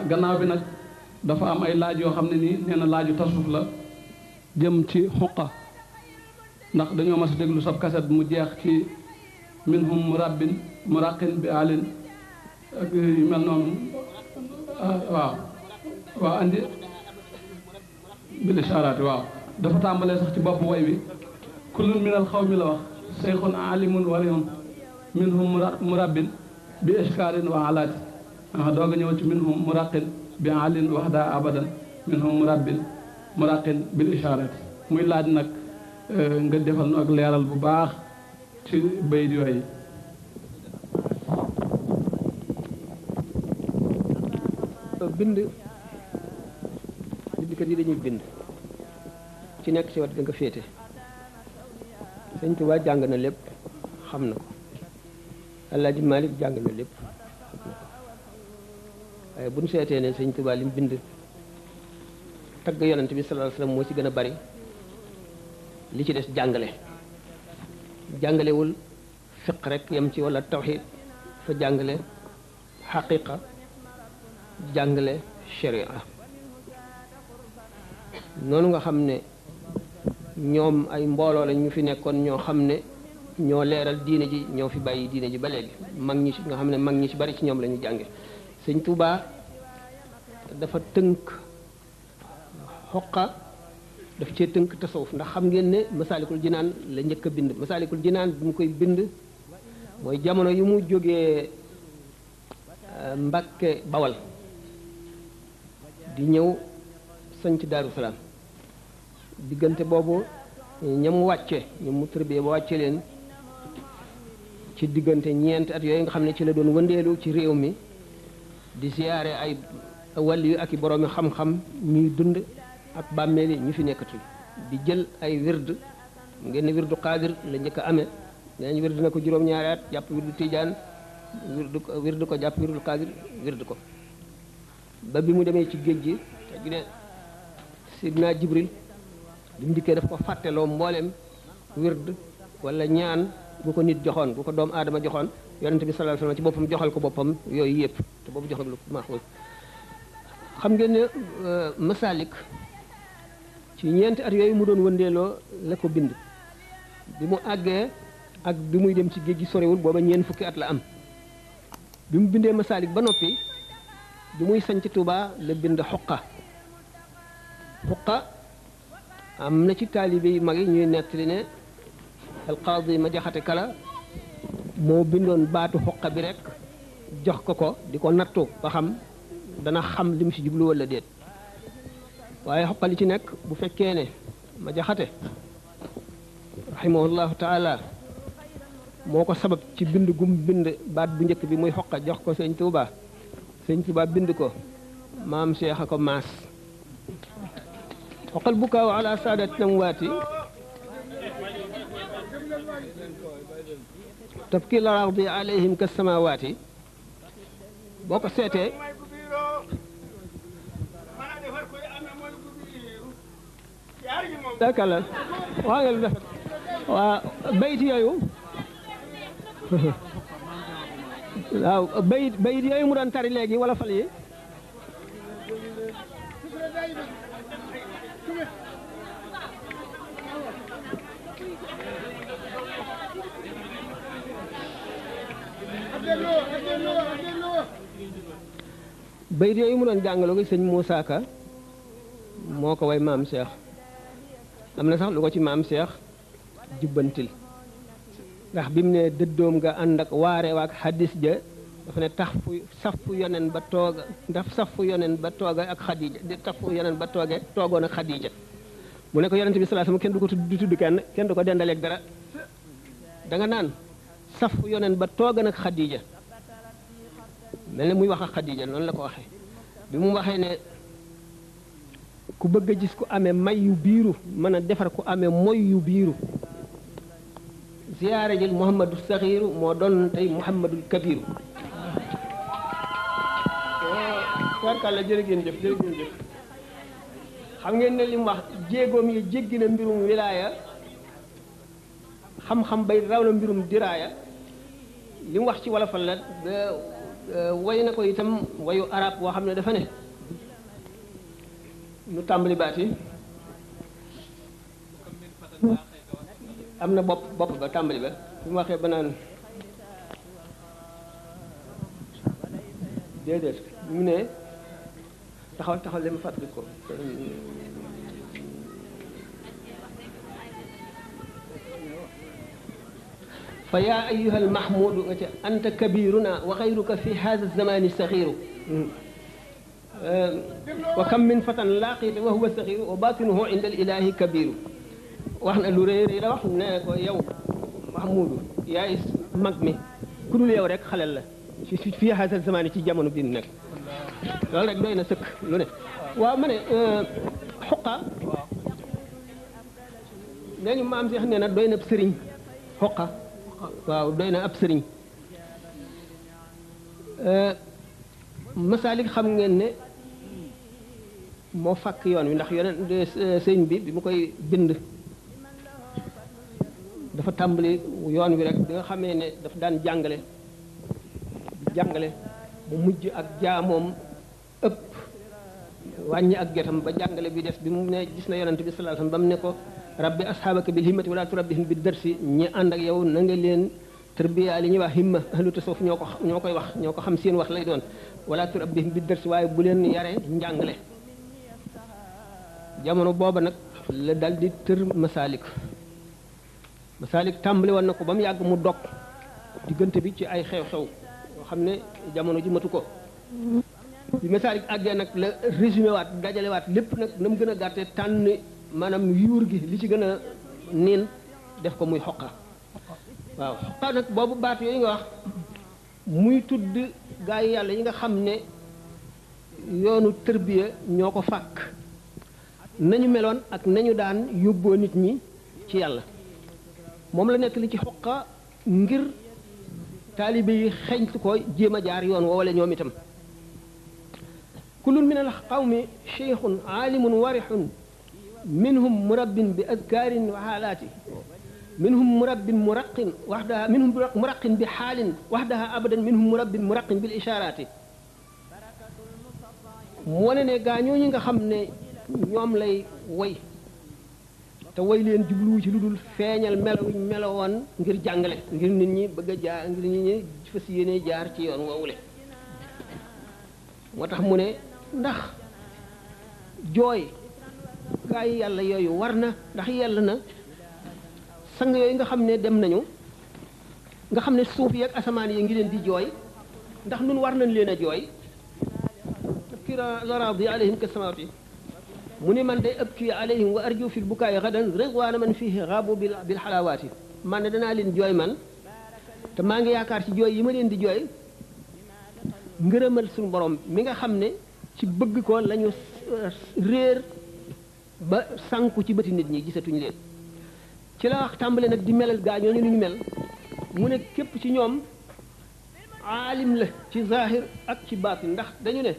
gannaaw bi nag dafa am ay laaj yoo xam ne nii nee na laaju tasuf la jëm ci xuqa ndax dañoo mas a déglu sab kaset mu jeex ci minhum murabbin muraqin bi alin ak yu mel noonu waaw andi bil isharaati waaw dafa tàmbalee sax ci bopp way wi kullun minal xawmi la wax seyxun alimun warihun minhum murabbin bi ishkaarin wa alaati doog a ñëw ci minhum muraqin bi alin waxda abadan minhum muraqin bil isharaati muy laaj nag nga defal nu ak leeral bu baax ci bayit yooyu bindkat yi dañuy bind ci nekk ci wat ga nga féete Sëñ Tuubaa jàng na lépp xam na ko Alaaji Maalik jàng na lépp xam na ko waaye bu ñu seetee ne Sëñ Tuubaa li mu bind tagg yonent bi sallallahu alayhi wasallam moo ci gën a bari li ci des jàngalewul fiq rek yem ci wala tawxiid fa jàngale xaqiqa jàngale sharia noonu nga xam ne ñoom ay mbooloo lañ ñu fi nekkoon ñoo xam ne ñoo leeral diine ji ñoo fi bàyyi diine ji ba léegi mag ñi ci nga xam ne mag ñi ci bari ci ñoom la ñu jànge Sëñ Tuubaa dafa tënk xoqa daf cee tënk tasawuf ndax xam ngeen ne masaalikul jinaan la njëkk a bind masaalikul jinaan bu mu koy bind mooy jamono yu mu jógee Mbàkke Bawal di ñëw sanc Daaru Salaam diggante boobu ñam wàcce ñam mu tërbiyee ba wàcce leen ci diggante ñeenti at yooyu nga xam ne ci la doon wëndeelu ci réew mi di siyaare ay wàlli yu ak i boroomi xam-xam ñuy dund ak bàmmeel yi ñu fi nekkatul di jël ay wird ngeen ne wirdu xaadir la njëkk a amee nee nañ wird na ko juróom-ñaari at jàpp wirdu tijaan wirdu ko jàpp wirdu xaadir wirdu ko ba bi mu demee ci géej gi te gi ne sidna Jibril bi mu dikkee daf ko fàtteloo mbooleem wird wala ñaan bu ko nit joxoon bu ko doomu aadama joxoon yonente bi sallallahu alayhi wasallam ci boppam joxal ko boppam yooyu yëpp te boobu joxal lu maaxul xam ngeen ne masalik ci ñeenti at yooyu mu doon wëndeeloo la ko bind bi mu àggee ak bi muy dem ci géej gi sorewul booba ñeent fukki at la am bi mu bindee masalik ba noppi bi muy sanc Tuuba la bind xuqa am na ci taalibe yu mag yi ñuy nettali ne alqaadi ma jaxate kala moo bindoon baatu xuqa bi rek jox ko di ko nattu ba xam dana xam li mu si jublu wala déet waaye xuqa li ci nekk bu fekkee ne ma jaxate rahimahullahu taala moo ko sabab ci bind gum bind baat bu njëkk bi muy xuqa jox ko sëñ Tuuba bind ko maam Cheikh a ko maas xoqal bukaaw ala saadatina amwaati tabki larardi alayhim ka samawaati boo ko seetee dakala waa nga lu rafet waa bayit yooyu waaw bayit yooyu mu doon tari léegi wala fal yi bayit yooyu mu doon jàngaloo gi sëñ Moussa Ka moo ko way maam Cheikh am na sax lu ko ci maam Cheikh jubbantil ndax bi mu ne dëddoom nga ànd ak waare waak xadis ja dafa ne tax fu saf fu yonen ba tooga ndax saf fu yonen ba tooga ak xadija tax fu yonen ba toogoon ak xadija mu ne ko yonent bi sallallahu alayhi wasallam kenn du ko tudd kenn du ko dendaleeg dara danga naan saf fu yonen ba toogoon ak xadija mel ne muy wax ak xadija noonu la ko waxee bi mu waxee ne ku bëgg a gis ku amee may yu biiru mën a defar ku amee moy yu biiru ziyaare jël Muhammadu Saxiiru moo doon tey Muhammadul Kabiru warkàlla jërë ngeen jëf xam ngeen ne li mu wax jéegoom yi jéggi na mbirum wilaaya xam-xam bay raw na mbirum diraaya li mu wax ci wolofal la way na ko itam wayu arab boo xam ne dafa ne nu tàmbali baat yi am na bopp ba tàmbali ba bi mu waxee ba naan déedéet mu ne taxaw li ma fàttali ko fa yaa ayuha almahmudu nga ca anta kabiruna wa xayruka fi hada zamani saxiru wa kam min fatan laaqiita wa huwa saxiru wa batinuhu inda alilahi kabiru wax na lu rëy la wax ne ko yow mahmudu yaay mag mi ku dul yow rek xalel la fi hada zamani ci jamono bi nekk loolu rek doy na sëkk lu ne waaw ma ne xuqa nee ñu maam Seex nee na doy na ab sëriñ xuqa waaw doy na ab sëriñ masaalik xam ngeen ne moo fàkk yoon wi ndax yeneen sëñ bi mu koy bind dafa tàmbali yoon wi rek bi nga xamee ne dafa daan jàngale mu mujj ak jaamoom ëpp wàññi ak jotam ba jàngale bi des bi mu ne gis na yonent bi sallallahu alayhi wasallam ba mu ne ko rabbi asxaabaka bil himmati wala turabbihim bi darsi ñi ànd ak yow na nga leen tarbiya li ñuy wax himma ahlu tasawuf ñoo koy wax ñoo ko xam seen wax lay doon wala turabbihim bi darsi waaye bu leen yare njàngale jamono booba nag la dal di tër masaalik tàmbali woon na ko ba mu yàgg mu dog diggante bi ci ay xew-xew yoo xam ne jamono ji matu ko bi Masaalik àggee nag la résumé waat dajale waat lépp nag na mu gën a gàttee tànn maanaam yuur gi li ci gën a niin def ko muy xoqa waaw xoqa nag boobu baat yooyu nga wax muy tudd gaa yi yàlla yi nga xam ne yoonu tërbiya ñoo ko fàkk nañu meloon ak nañu daan yóbboo nit ñi ci yàlla moom la nekk li ci xoqa ngir taalibe yi xeñtu ko jéem a jaar yoon woowale ñoom itam kullun min al qawmi cheikhun aalimun warixun minhum murabbin bi adkaarin wa xaalaati minhum murabbin muraqin waxdaha minhum muraqin bi xaalin waxdaha abadan minhum murabbin muraqin bil ishaaraati mu wane ne gaa ñooñu nga xam ne ñoom lay woy te woy leen jubluwu ci lu dul feeñal melowuñ melowoon ngir jàngale ngir nit ñi bëgg a jaar ngir nit ñi fas yéene jaar ci yoon woowule moo tax mu ne ndax jooy gaa yi yàlla yooyu war na ndax yàlla na sang yooyu nga xam ne dem nañu nga xam ne suuf yi ak asamaan yi ngi leen di jooy ndax nun war nañ leen a jooy kira zaradi alayhim ka samawati mu ne man day abki alayhim wa arju fil bukaay gadan ridwaana man fihi gaabu bil xalaawaati man ne danaa leen jooy man te maa ngi yaakaar ci jooy yi ma leen di jooy ngërëmal suñu borom mi nga xam ne ci bëgg ko lañu réer ba sànku ci bëti nit ñi gisatuñu leen ci la wax tàmbale nag di melal gaa ñooñu lu ñu mel mu ne képp ci ñoom aalim la ci zahir ak ci baatin ndax dañu ne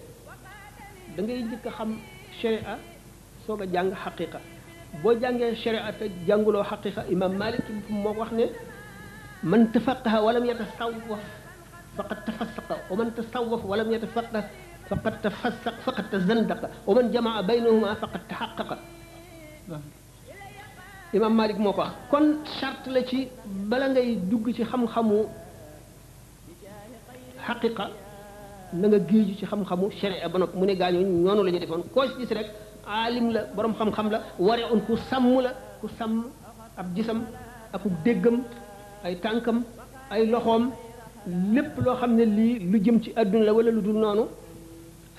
da ngay njëkk a xam sharia soog a jàng xaqiqa boo jàngee sharia te jànguloo xaqiqa imam Malik moo wax ne man tafaqaha walam yatasawwaf faqad tafassaqa wa man tasawwaf walam yatafaqah faqad tafassaq faqad tazandaqa wa man jamaa baynahuma faqad taxaqaqa imam Malik moo ko wax kon charte la ci bala ngay dugg ci xam-xamu xaqiqa na nga géeju ci xam-xamu sharia ba noppi mu ne gaañoo ñoonu la ñu defoon koo ci gis rek aalim la borom xam-xam la ware on ku sàmm la ku sàmm ab gisam ak déggam ay tànkam ay loxoom lépp loo xam ne lii lu jëm ci àdduna la wala lu dul noonu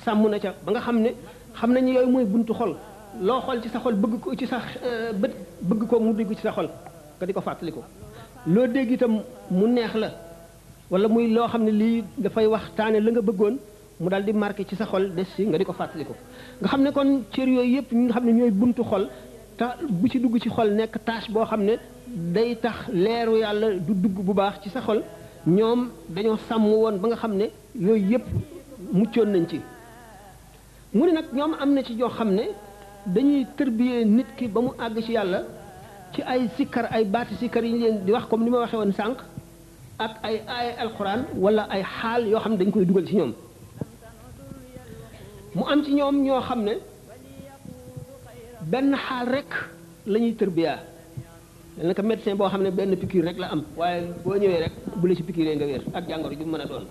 sàmm na ca ba nga xam ne xam nañu yooyu mooy buntu xol loo xool ci sa xol bëgg ko ci sa bët bëgg ko mu dégg ci sa xol nga di ko fàttali ko loo dégg itam mu neex la wala muy loo xam ne lii dafay waxtaane la nga bëggoon mu daal di marqué ci sa xol des si nga di ko fàttali ko nga xam ne kon cër yooyu yëpp ñi nga xam ne ñooy buntu xol te bu ci dugg ci xol nekk tâche boo xam ne day tax leeru yàlla du dugg bu baax ci sa xol ñoom dañoo sàmm woon ba nga xam ne yooyu yëpp muccoon nañ ci mu ne nag ñoom am na ci joo xam ne dañuy tërbiyee nit ki ba mu àgg ci yàlla ci ay sikkar ay baati sikkar yi ñu leen di wax comme ni ma waxee woon sànq ak ay alxuraan wala ay xaal yoo xam ne dañ koy dugal ci ñoom mu am ci ñoom ñoo xam ne benn xaal rek la ñuy tërbiyaa naka médecin boo xam ne benn piqûre rek la am waaye boo ñëwee rek bu la ci piqûre nga wér ak jàngoro ju mën a doon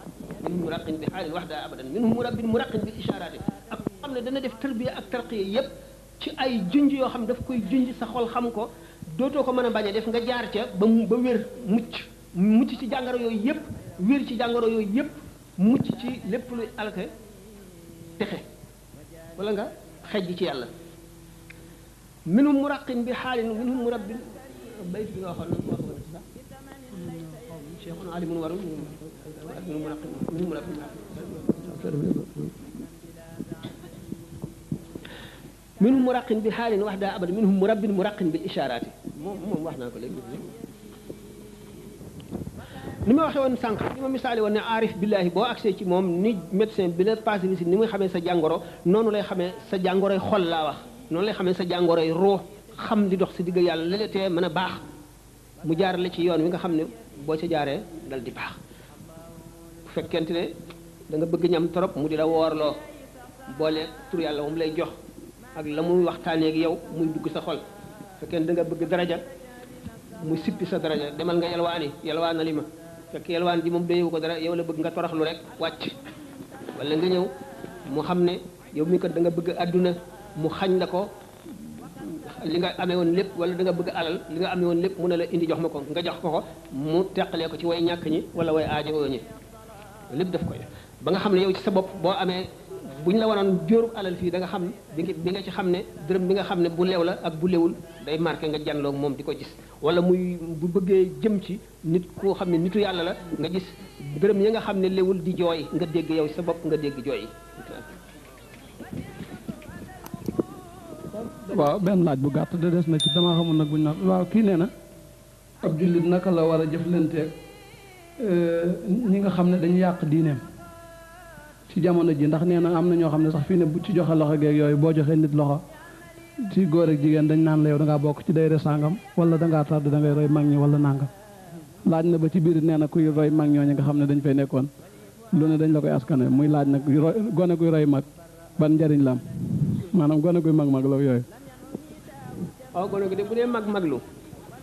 minhum muraqin bi xaalin waxda abadan minhum murabbin muraqin bil ishaaraati ak xam ne dana def tërbiya ak tarqiya yépp ci ay junj yoo xam ne daf koy junj sa xol xam ko dootoo ko mën a bañ a def nga jaar ca ba wér mucc ci jàngoro yooyu yépp wér ci jàngoro yooyu yépp mucc ci lépp luy alke texe wala nga xejj ci yàlla minhum muraqin bi xaalin minhum murabbin bayt bi nga waxoon na wax sax cheikhun alimun waru minhum muraqin minhum murabbin minhum muraqin bi xaalin wax daa abada minhum murabbin muraqin bil ishaaraati moom wax naa ko léegi ni ma waxee woon sànq ni ma misaale woon ne aarif billaahi boo accès ci moom ni médecin bi la passé visite ni muy xamee sa jàngoro noonu lay xamee sa jàngoroy xol laa wax noonu lay xamee sa jàngoroy ruux xam li dox si digg yàlla léeg-léeg mën a baax mu jaarale ci yoon wi nga xam ne boo ca jaaree dal di baax bu fekkente ne da nga bëgg ñam trop mu di la woorloo boole tur yàlla moom lay jox ak la muy waxtaanee ak yow muy dugg sa xol fekkee da nga bëgg daraja muy sippi sa daraja demal nga yalwaani li ma fekk yalwaan ji moom doyewu ko dara yow la bëgg nga toroxlu rek wàcc wala nga ñëw mu xam ne yow mi kat da nga bëgg àdduna mu xañ la ko li nga amee woon lépp wala da nga bëgg alal li nga amee woon lépp mu ne la indi jox ma ko nga jox ko mu teqalee ko ci way ñàkk ñi wala way aajo ñi lépp daf koy ba nga xam ne yow ci sa bopp boo amee bu ñu la waroon jóorub alal fii da nga xam bi nga ci xam ne dërëm bi nga xam ne bu leew la ak bu lewul day marqué nga janloog moom di ko gis wala muy bu bëggee jëm ci nit koo xam ne nitu yàlla la nga gis dërëm yi nga xam ne lewul di jooy nga dégg yow ci sa bopp nga dégg jooy yi waaw benn laaj bu gàtt de des na ci dama xamul nag buñ naan waaw kii nee na ab jullit naka la war a jëflanteeg ñi nga xam ne dañu yàq diineem ci jamono ji ndax nee na am na ñoo xam ne sax fii ne bu ci joxe loxo geeg yooyu boo joxee nit loxo ci góor ak jigéen dañ naan la yow da ngaa bokk ci dayre sàngam wala da ngaa tardé da ngay roy mag ñi wala nangam laaj na ba ci biir nee na kuy roy mag ñooñu nga xam ne dañ fay nekkoon lu ne dañ la koy askane muy laaj nag gone guy roy mag ban njariñ la am maanaam gone guy mag la yooyu. waaw gone gi de bu dee maglu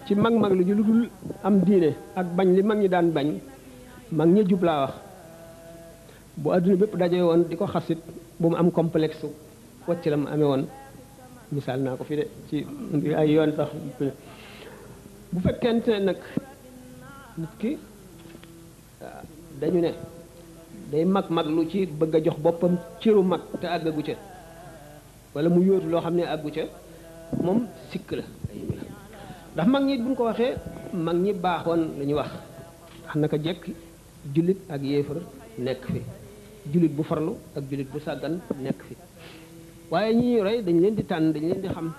ci maglu ji lu dul am diine ak bañ li mag ñi daan bañ mag ñi jub laa wax bu adduna bépp daje woon di ko xasit bu mu am complexe wacc la mu amee woon misaal naa ko fi de ci ay yoon sax bu fekkente ne nag nit ki dañu ne day maglu ci bëgg a jox boppam cëru mag te àggagu ca wala mu yóotu loo xam ne àggu ca moom sikk la ndax mag ñi buñ ko waxee mag ñi baaxoon la ñuy wax ndax naka jekk jullit ak yéefar nekk fi jullit bu farlu ak jullit bu sàggan nekk fi waaye ñi ñuy roy dañ leen di tànn dañ leen di xam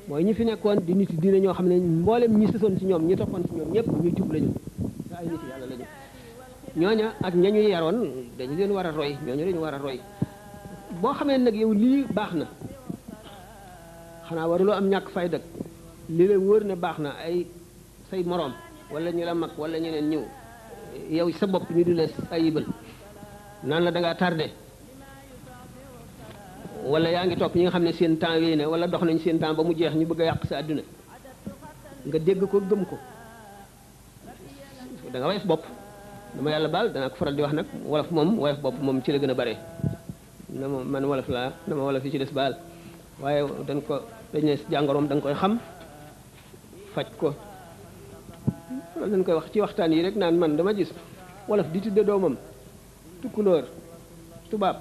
mooy ñi fi nekkoon di nit diine ñoo xam ne mboolem ñi sësoon ci ñoom ñi toppoon ci ñoom ñëpp ñu jub lañu te ay nit yàlla lañu ñooña ak ñañu yaroon dañu leen war a roy ñooñu dañu war a roy boo xamee nag yow lii baax na xanaa waruloo am ñàkk fayda li la wóor ne baax na ay say moroom wala ñu la mag wala ñeneen ñëw yow sa bopp ñu di la ayibal naan la da ngaa tardé wala yaa ngi topp ñi nga xam ne seen temps wéy na wala dox nañ seen temps ba mu jeex ñu bëgg a yàq sa àdduna nga dégg ko gëm ko da nga woyof bopp dama yàlla baal danaa ko faral di wax nag wolof moom woyof bopp moom ci la gën a bare na ma man wolof laa dama wolof yi ci des baal waaye dañ ne jàngoroom da nga koy xam faj ko loolu dañ koy wax ci waxtaan yi rek naan man dama gis wolof di tudde doomam tukkulóor tubaab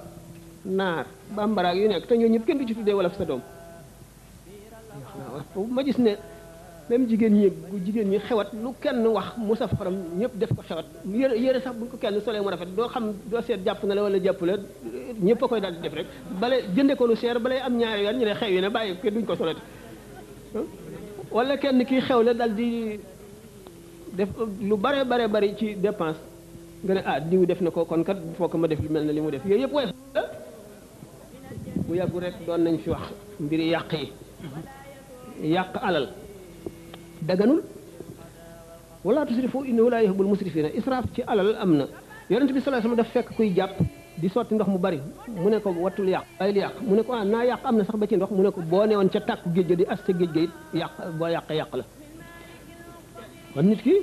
naar bambaraag yu nekk te ñoo ñëpp kenn du ci tuddee wolof sa doom ma gis ne même jigéen ñi xewat lu kenn wax mu saf xorom ñëpp def ko xewat yére sax bu ko kenn solee mu rafet doo xam doo seet jàpp na la wala jàpp la ñëpp a koy daal di def rek bale jënde ko lu seer balay am ñaari yoon ñu ne xew yi ne bàyyi ko duñ ko solati wala kenn kii xew la dal di def lu bare bari ci dépense nga ne diw def na ko kon kat foo ko ma def lu mel ne li mu def yooyu yëpp woyof la bu yàggu rek doon nañ fi wax mbiri yàq yi yàq alal daganul wala tusrifu innahu la yuhibbul musrifina israaf ci alal am na yonent bi sallallahu alayhi wasallam daf fekk kuy jàpp di sotti ndox mu bari mu ne ko wattul yàq bàyyil yàq mu ne ko naa yàq am na sax ba ci ndox mu ne ko boo newoon ca tàkku géej ga di as ca géej ga it yàq boo yàqee yàq la kon nit ki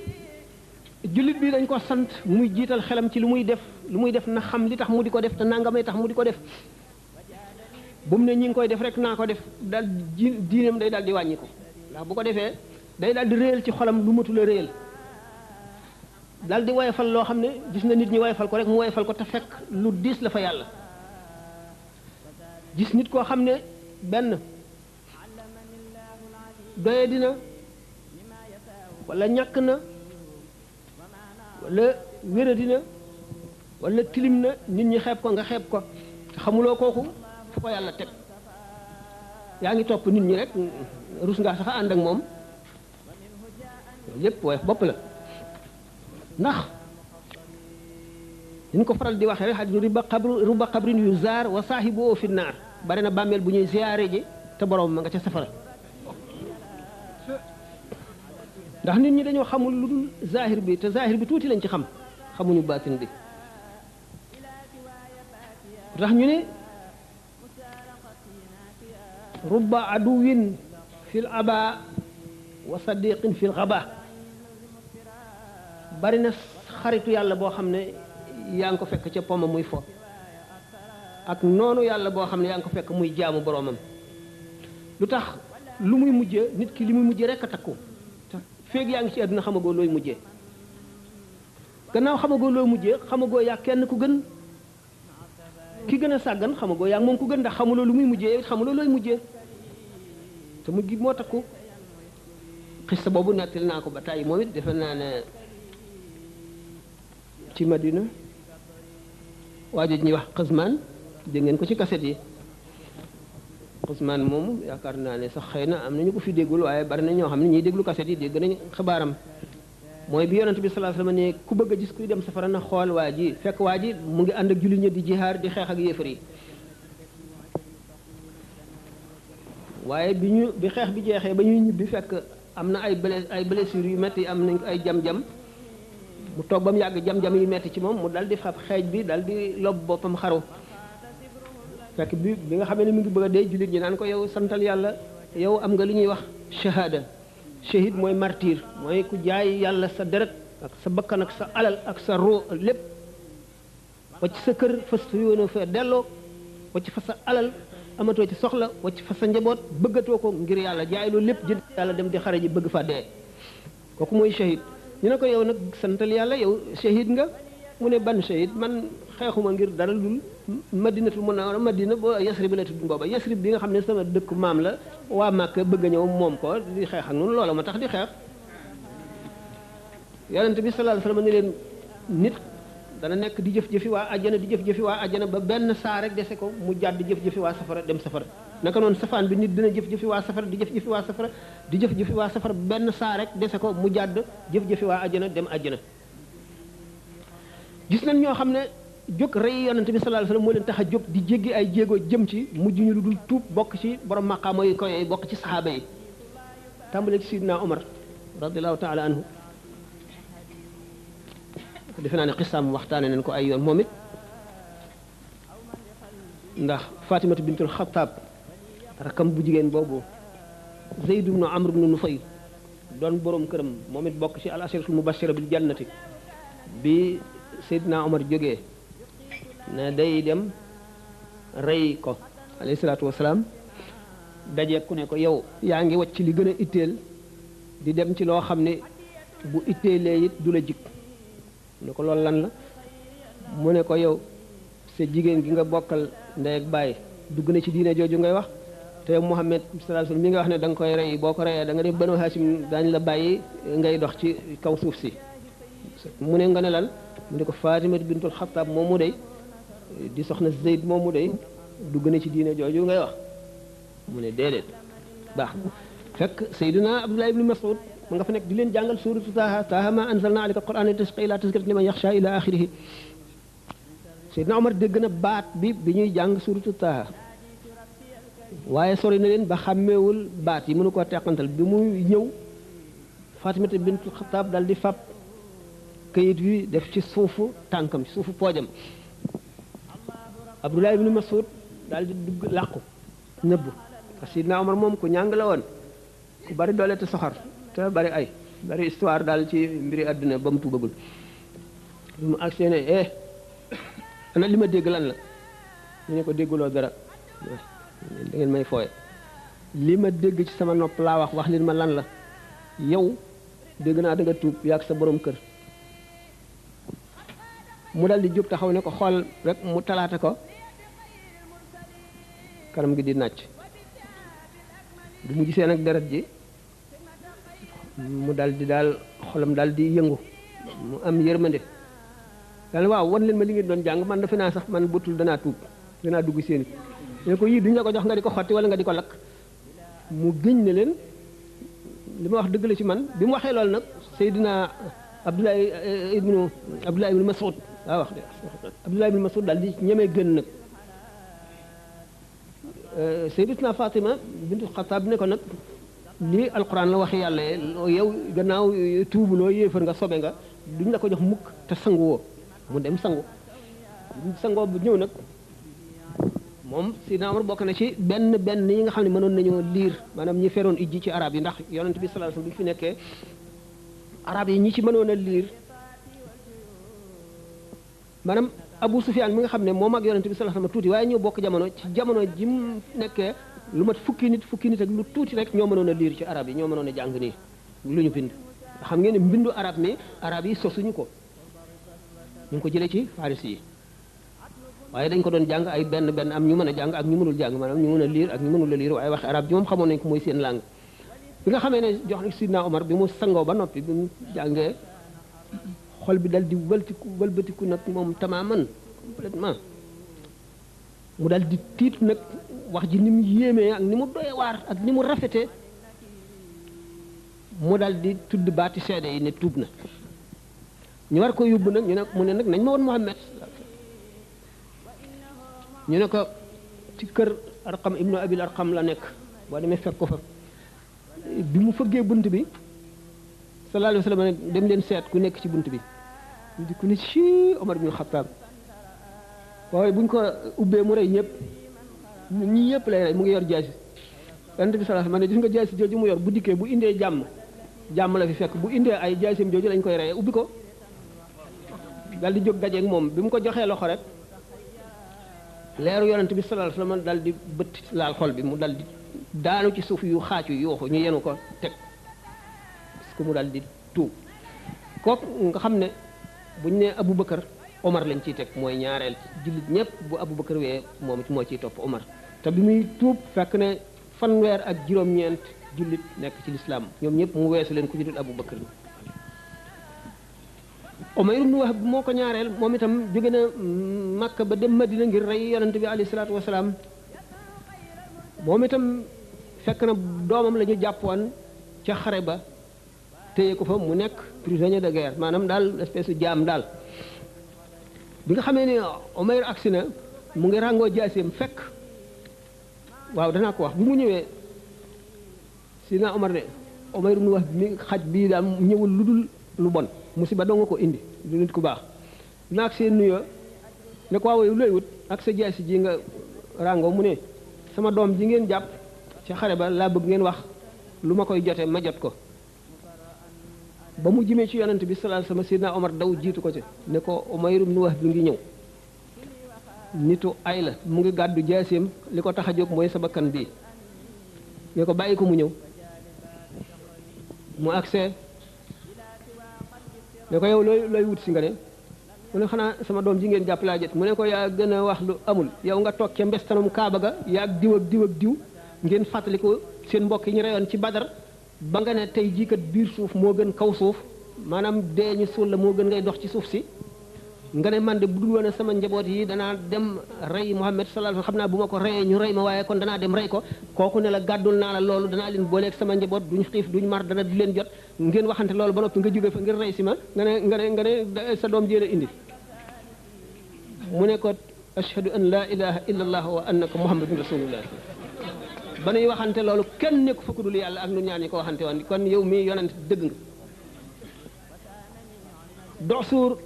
jullit bi dañ ko sant muy jiital xelam ci lu muy def na xam li tax mu di ko def te nangamay tax mu di ko def bu mu ne ñi ngi koy def rek naa ko def daal diinam day daal di wàññi ko ndax bu ko defee day daal di réyal ci xolam lu matul a réyal daal di woyofal loo xam ne gis na nit ñi woyofal ko rek mu woyofal ko te fekk lu diis la fa yàlla gis nit koo xam ne benn doye dina wala ñàkk na wala wéra dina wala tilim na nit ñi xeeb ko nga xeeb ko te xamuloo kooku fu ko yàlla teg yaa ngi topp nit ñi rek rus ngaa sax ànd ak moom lépp woyof bopp la ndax ñu ko faral di waxee rek xadis ruba xabrin yu zaar wa saahibu fi naar bari na bàmmeel bu ñuy ziyaare ji te borom ma nga ca safara ndax nit ñi dañoo xamul lu dul zahir bi te zahir bi tuuti lañ ci xam xamuñu baatin bi tax ñu ne rubba aduwin fil aba wa sadiqin fil xaba bari na xaritu yàlla boo xam ne yaa ngi ko fekk ca poma muy fo ak noonu yàlla boo xam ne yaa ngi ko fekk muy jaamu boroomam lu tax lu muy mujjee nit ki li muy mujjee rek a takku feeg yaa ngi ci àdduna xamagoo looy mujjee gannaaw xamagoo looy mujjee xamagoo yaa kenn ku gën ki gën a sàggan xamagoo yaa moom ku gën ndax xamuloo lu muy mujjee xamuloo looy mujjee te mujj gi moo takku xista boobu nettali naa ko ba tàyyi moom it defe naa ne ci Madina waa jooju ñuy wax Xasmaan dégg ngeen ko ci kaset yi Xasmaan moom yaakaar naa ne sax xëy na am nañu ko fi déggul waaye bari na ñoo xam ne ñiy déglu kaset yi dégg nañ xabaaram mooy bi yonent bi sallallahu alayhi wasallam ne ku bëgg a gis kuy dem safara na xool waa ji fekk waa ji mu ngi ànd ak jullit ñi di jihaar di xeex ak yéefar yi waaye bi xeex bi jeexee ba ñuy ñibbi fekk am na ay blessures yu metti am nañ ko ay jam-jam mu toog ba mu yàgg jam-jam yu metti ci moom mu dal di fab xeej bi dal di lob boppam xaru fekk bi nga xamee ne mi ngi bëgg a dee jullit ñi naan ko yow santal yàlla yow am nga li ñuy wax shahada shahid mooy martyr mooy ku jaay yàlla sa deret ak sa bakkan ak sa alal ak sa roo lépp wacc sa kër fas yoona fa delloo wacc fa sa alal amatoo ci soxla wacc fa sa njaboot bëggatoo ko ngir yàlla jaay loolu lépp jël yàlla dem di xare ji bëgg fa dee kooku mooy shahid ñu ne ko yow nag santal yàlla yow shahid nga mu ne ban shahid man xeexuma ngir dara dul madinatul munawwara madina ba Yasrib la tudd booba Yasrib bi nga xam ne sama dëkk maam la waa Màkka bëgg a ñëw moom ko di xeex ak noonu loola ma tax di xeex yonent bi sallallahu alayhi wasallam ne leen nit dana nekk di jëf-jëfi waa àjjana di jëf-jëfi waa àjjana ba benn saa rek dese ko mu jàdd jëf-jëfi waa safara dem safara naka noonu safaan bi nit dina jëf-jëfi waa safara di jëf-jëfi waa safara di jëf-jëfi waa safara benn saa rek dese ko mu jàdd jëf-jëfi waa àjjana dem àjjana gis nañ ñoo xam ne jóg rey yonent bi sallallahu alayhi wasallam moo leen tax a jóg di jéggi ay jéego jëm ci mujj ñu lu dul tuub bokk ci borom maqaama yi koy bokk ci saxaaba yi tàmbale ci Sidna Omar radiyallahu taala anhu defe naa ne xisaam waxtaane nañ ko ay yoon moom it ndax Fatimatu bintul Xattaab rakam bu jigéen boobu Zayd ibnu Amr ibnu Nufayl doon borom këram moom it bokk ci al asharatul mubashira bil jannati bi Seydina Omar jógee ne day dem rey ko alayhi salaatu wasalaam daje ku ne ko yow yaa ngi wacc li gën a itteel di dem ci loo xam ne bu itteelee it du la jik ne ko loolu lan la mu ne ko yow sa jigéen gi nga bokkal ndey ak baay dugg na ci diine jooju ngay wax te Muhammad sallallahu alayhi wasallam mi nga wax ne da nga koy rey boo ko reyee da nga def Banu Hashim daañu la bàyyi ngay dox ci kaw suuf si mu ne nga ne lan mu ne ko Fatima bintul Xattaab moom mu dey di soxna Zayd moom mu dey dugg na ci diine jooju ngay wax mu ne déedéet baax fekk Seydina Abdullah ibn Mas'ud ma nga fa nekk di leen jàngal suuratu Taaha ma anzalna alayka al-Qur'ana litashqa illa tazkiratan liman yaxsha ila axirihi Seydina Omar dégg na baat bi ñuy jàng suuratu Taaha waaye sori na leen ba xàmmeewul baat yi mënu koo teqantal bi muy ñëw Fatimata bintu Xattaab dal di fab kayit wi def ci suufu tànkam ci suufu poojam Abdullah ibn Mas'ud daal di dugg làqu nëbb parce que Seydina Omar moom ku ñàng la woon ku bari doole te soxar te bari ay bari histoire daal ci mbiri àdduna ba mu tuubagul mu agsee ne ana li ma dégg lan la ñu ne ko dégguloo dara da ngeen may fooye li ma dégg ci sama nopp laa wax leen ma lan la yow dégg naa da nga tuub yaag sa borom kër mu dal di jóg taxaw ne ko xool rek mu talaata ko kanam gi di nàcc du mu gisee nag deret ji mu dal di daal xolam dal di yëngu mu am yërmande daal waaw wan leen ma li ngeen doon jàng man defe naa sax man bëtul danaa tuub danaa dugg seen ne ko yii duñ la ko jox nga di ko xotti wala nga di ko lakk mu gëñ ne leen li ma wax dëgg la ci man bi mu waxee loolu nag Seydina Abdullah ibnu Mas'ud waaw wax de Abdullah ibnu Mas'ud daal di ñemee gën nag Sayyidatuna Fatima bintu Xattaab ne ko nag lii alquran la wax yàlla yow gannaaw tuubuloo yéefar nga sobe nga duñ la ko jox mukk te sangu woo mu dem sangu sangoo bu ñëw nag moom Sidna Umar bokk na ci benn yi nga xam ne mënoon nañoo liir maanaam ñi feroon ijji ci arab yi ndax yonent bi sallallahu alayhi wasallam bi fi nekkee arab yi ñi ci mënoon a liir maanaam Abu Sufyaan mi nga xam ne moom ak yonent bi sallallahu alayhi wasallam tuuti waaye ñoo bokk jamono ci jamono ji mu nekkee lu mat fukki nit ak lu tuuti rek ñoo mënoon a liir ci arab yi ñoo mënoon a jàng nii lu ñu bind xam ngeen ne mbindu arab mi arab yi sosuñu ko ñu ngi ko jëlee ci faris yi waaye dañ ko doon jàng ay benn am ñu mën a jàng ak ñu mënul jàng maanaam ñu mën a liir ak ñu mënul a liir waaye wax arab ji moom xamoon nañ ko mooy seen langue bi nga xamee ne jox na Sidna Omar bi mu sangoo ba noppi bi mu jàngee xol bi dal di wëlbatiku nag moom tamaaman complètement mu dal di tiit nag wax ji ni mu yéemee ak ni mu doyee waar ak ni mu rafetee mu dal di tudd baati seede yi ne tuub na ñu war ko yóbbu nag ñu ne mu ne nag nañ ma woon Muhammad ñu ne ko ci kër Arqam ibnu Abil Arqam la nekk boo demee fekk ko fa bi mu fëggee bunt bi sallallahu alayhi wa sallam ne dem leen seet ku nekk ci bunt bi ñu di ku ne ci Omar ibn Khattab waaye buñ ko ubbee mu rey ñëpp ñii ñëpp lay rey mu ngi yor jaasi yonent bi sallallahu alayhi wa sallam ne gis nga jaasi jooju mu yor bu dikkee bu indee jàmm la fi fekk bu indee ay jaasim jooju lañ koy reyee ubbi ko dal di jóg dajeeg moom bi mu ko joxee loxo rek leeru yonent bi sallallahu alayhi wa sallam dal di bët laal xol bi mu dal di daanu ci suuf yu xaacu yuuxu ñu yenu ko teg parce que mu dal di tuub kooku nga xam ne buñ ne Abu Bakar Omar lañ ciy teg mooy ñaareel jullit ñëpp bu Abu Bakar wee moom moo ciy topp Omar te bi muy tuub fekk ne fanweer ak juróom-ñeent jullit nekk ci lislaam ñoom ñëpp mu weesu leen ku ci dul Abu Bakar Umayr ibn Wahb moo ko ñaareel moom itam jóge na Makka ba dem Madina ngir rey yonent bi alayhi salaatu wasalaam moom itam fekk na doomam la ñu jàppoon ca xare ba téye ko fa mu nekk prisonnier de guerre maanaam daal espèce de jaam daal bi nga xamee ne Umayr agsi na mu ngi ràngoo jaaseem fekk waaw danaa ko wax bi mu ñëwee Sidna Omar ne Umayr ibn Wahb mi xaj bii daal ñëwul lu dul lu bon musiba doo nga ko indi du nit ku baax dina ak seen nuyoo ne ko waaw looy wut ak sa jaasi ji nga ràngoo mu ne sama doom ji ngeen jàpp ci xare ba laa bëgg ngeen wax lu ma koy jote ma jot ko ba mu jimee ci yonent bi sallallahu alayhi wasallam Sidna Omar daw jiitu ko ci ne ko Umayr ibn Wahb bi ngi ñëw nitu ay la mu ngi gàddu jaaseem li ko tax a jóg mooy sa bakkan bii ne ko bàyyi ko mu ñëw mu agsee ne ko yow looy wut si nga ne mu ne xanaa sama doom ji ngeen jàpp laa jot mu ne ko yaa gën a wax lu amul yow nga toog ca mbestanam Kaaba ga yaa diw ak diw ngeen fàttali ko seen mbokk yi ñu reyoon ci Badar ba nga ne tey jii kat biir suuf moo gën kaw suuf maanaam dee ñu suul la moo gën ngay dox ci suuf si nga ne man de bu dul woon sama njaboot yi danaa dem rey Muhammad sallallahu alayhi wasallam xam naa bu ma ko reyee ñu rey ma waaye kon danaa dem rey ko kooku ne la gàddul naa la loolu danaa leen booleeg sama njaboot duñ xiif duñ mar dana du leen jot ngeen waxante loolu ba noppi nga jóge fa ngir rey si ma nga ne sa doom jéem a indi mu ne ko ashhadu an la ilaha illa allah wa annaka muhammadun rasulullah ba nuy waxante loolu kenn nekku fa ku dul yàlla ak nu ñaan ñi ko waxante woon kon yow mii yonent dëgg nga Dusuur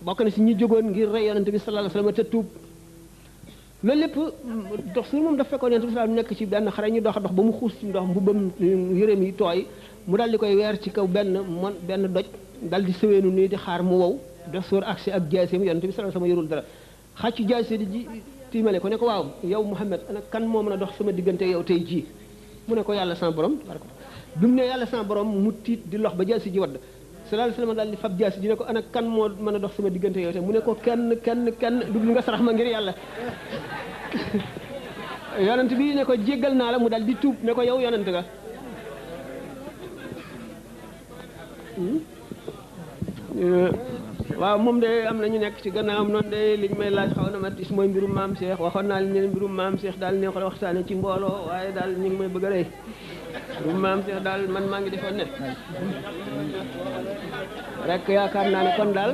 bokk na si ñi jógoon ngir rey yonent bi sallallahu alayhi wasallam te tuub loolu lépp Dusuur moom dafa fekkoon yonent bi sallallahu nekk ci benn xare ñu dox ba mu xuus ci ndox mbubbam yëreem yi tooy mu dal di koy weer ci kaw benn doj dal di sëweenu nii di xaar mu wow Dusuur agsi ak jaaseem yonent bi sallallahu alayhi wasallam yorul dara xàccu jaase di tiimale ko ne ko waaw yow Muhammad ana kan moo mën a dox sama diggante yow tey jii mu ne ko yàlla sama borom bi mu ne yàlla sama borom mu tiit di lox ba jaasi ji wadd sallallahu alayhi wasallam daal di fab jaasi ji ne ko ana kan moo mën a dox sama diggante yow tey mu ne ko kenn dugg nga sarax ma ngir yàlla yonent bi ne ko jéggal naa la mu daal di tuub ne ko yow yonent nga waaw moom de am na ñu nekk ci gannaawam noonu de liñ may laaj xaw na ma tis mooy mbirum maam Cheikh waxoon naa leen ne mbirum maam Cheikh daal ne ko waxtaane ci mbooloo waaye daal ñu ngi may bëgg a rey mbirum maam Cheikh daal man maa ngi defoon ne rek yaakaar naa ne kon daal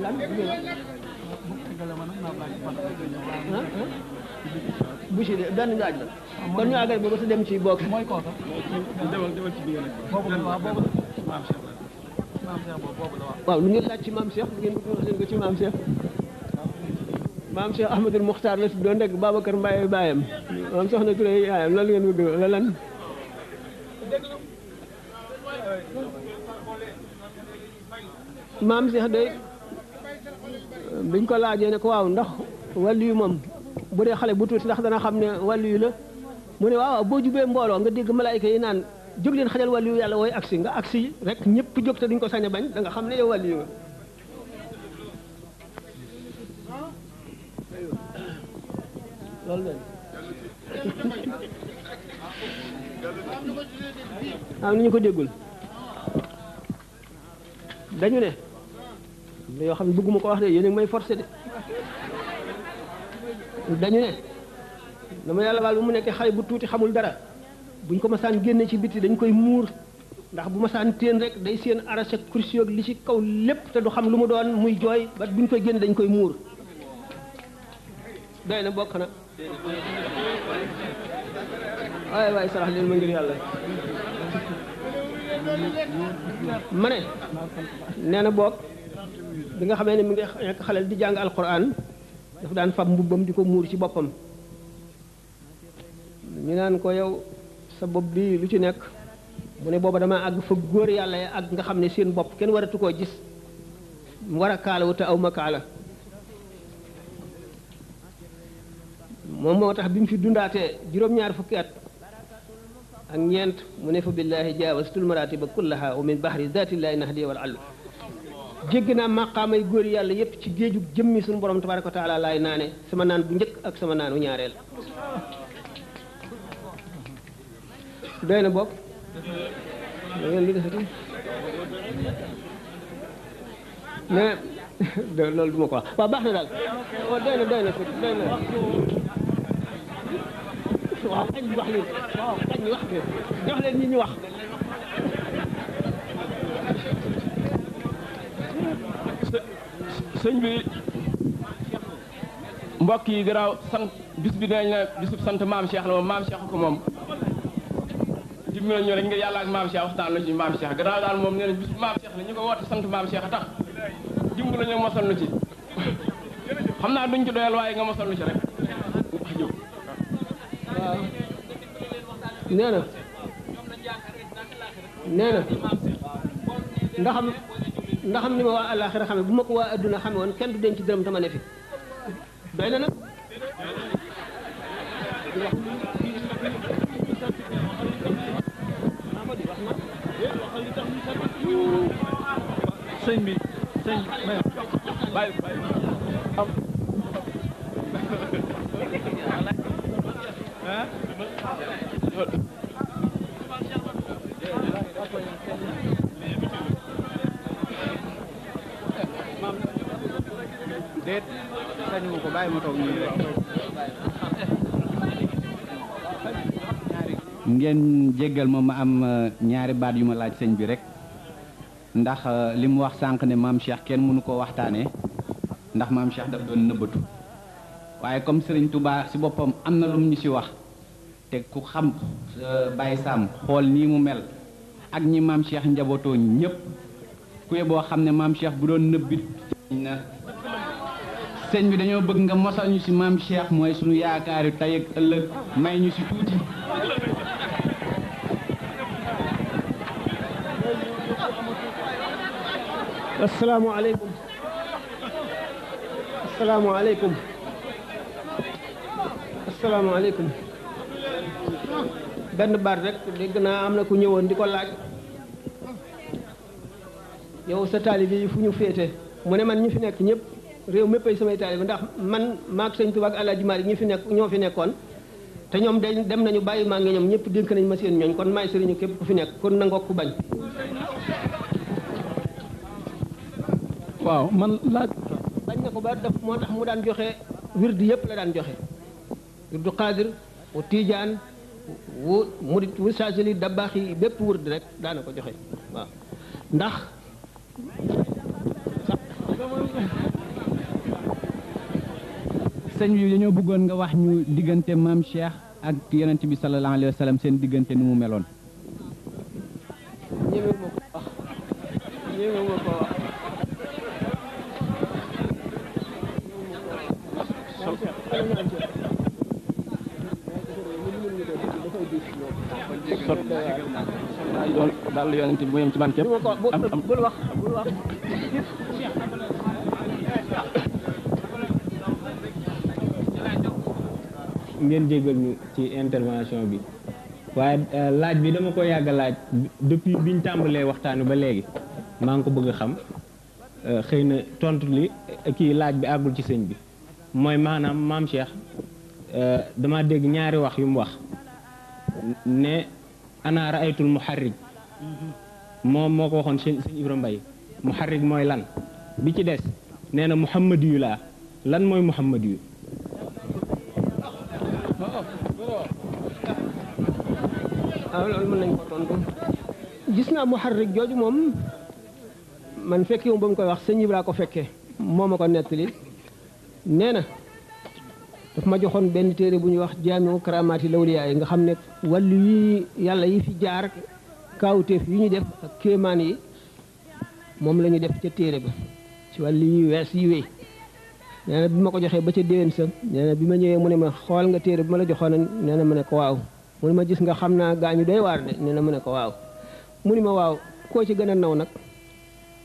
lan bu ci de benn laaj la kon ñu àggale booba te dem ci bokk mooy kooka demal ci bi waaw lu ngeen laaj ci maam Cheikh lu ngeen bëgg wax leen ko ci maam Cheikh maam Cheikh Ahmadul Muxtaar la doon rek Babacar Mbaye baayam maam soxna Touré yaayam loolu ngeen bëgg la lan maam Cheikh de biñ ko laajee ne ko waaw ndax wàllu yu moom bu dee xale bu tuuti ndax dana xam ne wàllu yu la mu ne waaw boo jubee mbooloo nga dégg malaayika yi naan jóg leen xajal wàllu yu yàlla wooy agsi nga agsi rek ñëpp jóg te duñ ko sañ a bañ da nga xam ne yow wàllu yu nga loolu la am ni ñu ko déggul dañu ne yoo xam ne bëgguma ko wax de yéen a ngi may forcé de dañu ne dama yàlla baal bu mu nekkee xale bu tuuti xamul dara buñ ko masaan génne ci biti dañ koy muur ndax bu masaan téen rek day seen arraché kursi yoog li ci kaw lépp te du xam lu mu doon muy jooy ba buñ koy génne dañ koy muur doy na bokk na waaye waaye sarax leen ma ngir yàlla ma ne nee na boog bi nga xamee ne mi ngi nekk xale di jàng alquran dafa daan fab mbubbam di ko muur ci boppam ñu naan ko yow sa bopp bi lu ci nekk mu ne booba dama àgg fa góor yàlla ya àgg nga xam ne seen bopp kenn waratu koo gis mu war a kaalawu te aw ma kaala moom moo tax bi mu fi dundaatee juróom-ñaar fukki at ak ñeent mu ne fa billaahi jaawastul maratiba kullaha wa min bahri zatillahi nahdi wal allu jéggi naa maqaamay góor yàlla yépp ci géejug jëmmi suñu borom tabaraka wa taala laay naane sama naan bu njëkk ak sama naanu ñaareel doy na bopp da ngeen li desati mais loolu duma ko wax waaw baax na daal doy na doy na waaw kañ wax leen waaw kañ wax jox leen ñi ñu wax sëñ bi mbokk yi garaaw sant bis bi dañ la bisub sant maam Cheikh la moom maam Cheikh ko moom dimbali ñu rek nga yàlla ak maam Cheikh waxtaan na ci maam Cheikh garaaw daal moom nee nañ bisub maam Cheikh la ñu ko woote sant maam Cheikh a tax dimbali ñu mosal nu ci xam naa duñ ci doyal waaye nga mosal nu ci rek wax jóg waaw nee na ndaxam ni ma waa àllaaxira xame bu ma ko waa adduna xame woon kenn du denc dërëm tama ne fi doy na nag sëñ bi sëñ bàyyi am déet sañu ko bàyyi ma toog nii rek ngeen jéggal ma am ñaari baat yu ma laaj sëñ bi rek ndax li mu wax sànq ne maam Cheikh kenn mënu ko waxtaanee ndax maam Cheikh daf doon nëbbatu waaye comme Serigne Touba si boppam am na lu mu ñu si wax te ku xam Baye Sam xool nii mu mel ak ñi maam Cheikh njabootoo ñëpp ku boo xam ne maam Cheikh bu doon nëbbit na sëñ bi dañoo bëgg nga mosal ñu si maam Cheikh mooy suñu yaakaari tey ak ëllëg may ñu si tuuti. asalaamaaleykum asalaamaaleykum asalaamaaleykum benn baat rek dégg naa am na ku ñëwoon di ko laaj yow sa taalibe yi fu ñu féete mu ne man ñi fi nekk ñëpp réew mépp ay samay taalibe ndax man maag sëñ Tuubaa ak Alaaji Maalik ñi fi nekk ñoo fi nekkoon te ñoom dem nañu bàyyi maa ngi ñoom ñëpp dénk nañ ma seen ñooñ kon maay sëriñu képp ku fi nekk kon nangoo ku bañ. waaw man laaj bañ na ko ba def moo tax mu daan joxe wirdu yëpp la daan joxe wirdu xaadir wu tiijaan wu murit wu saasili dabaax yi bépp wirdu rek daana ko joxe waaw ndax sëñ bi dañoo bëggoon nga wax ñu diggante maam Cheikh ak yonent bi sallallahu alayhi wa sallam seen diggante ni mu meloon. ñeme ma ko wax ñeme ma ko wax daal yonent bi mu yem ci man képp bul wax bul wax ngeen jégal ñu ci intervention bi waaye laaj bi dama ko yàgg a laaj depuis biñ tàmbalee waxtaanu ba léegi maa ngi ko bëgg a xam xëy na tontu li kii laaj bi àggul ci sëñ bi mooy maanaam maam Cheikh dama dégg ñaari wax yu mu wax ne ana raaytul muharrig moom moo ko waxoon sëñ Ibra Mbay muharrig mooy lan bi ci des nee na muhammad yu laa lan mooy muhammad yu waaw loolu mën nañ ko tontu gis naa muharrik jooju moom man fekki moom ba mu koy wax sëñ Ibra ko fekkee moo ma ko nettali nee na daf ma joxoon benn téere bu ñuy wax jaamiu karamaati lawliyaa yi nga xam ne wàllu yi yàlla yi fi jaar kaawteef yi ñu def ak kéemaan yi moom la ñu def ca téere ba ci wàllu yi wees yi wéy nee na bi ma ko joxee ba ca déwén sa nee na bi ma ñëwee mu ne ma xool nga téere bi ma la joxoon nee na ma ne ko waaw mu ne ma gis nga xam naa gaañu doy waar de nee na mu ne ko waaw mu ne ma waaw koo ci gën a naw nag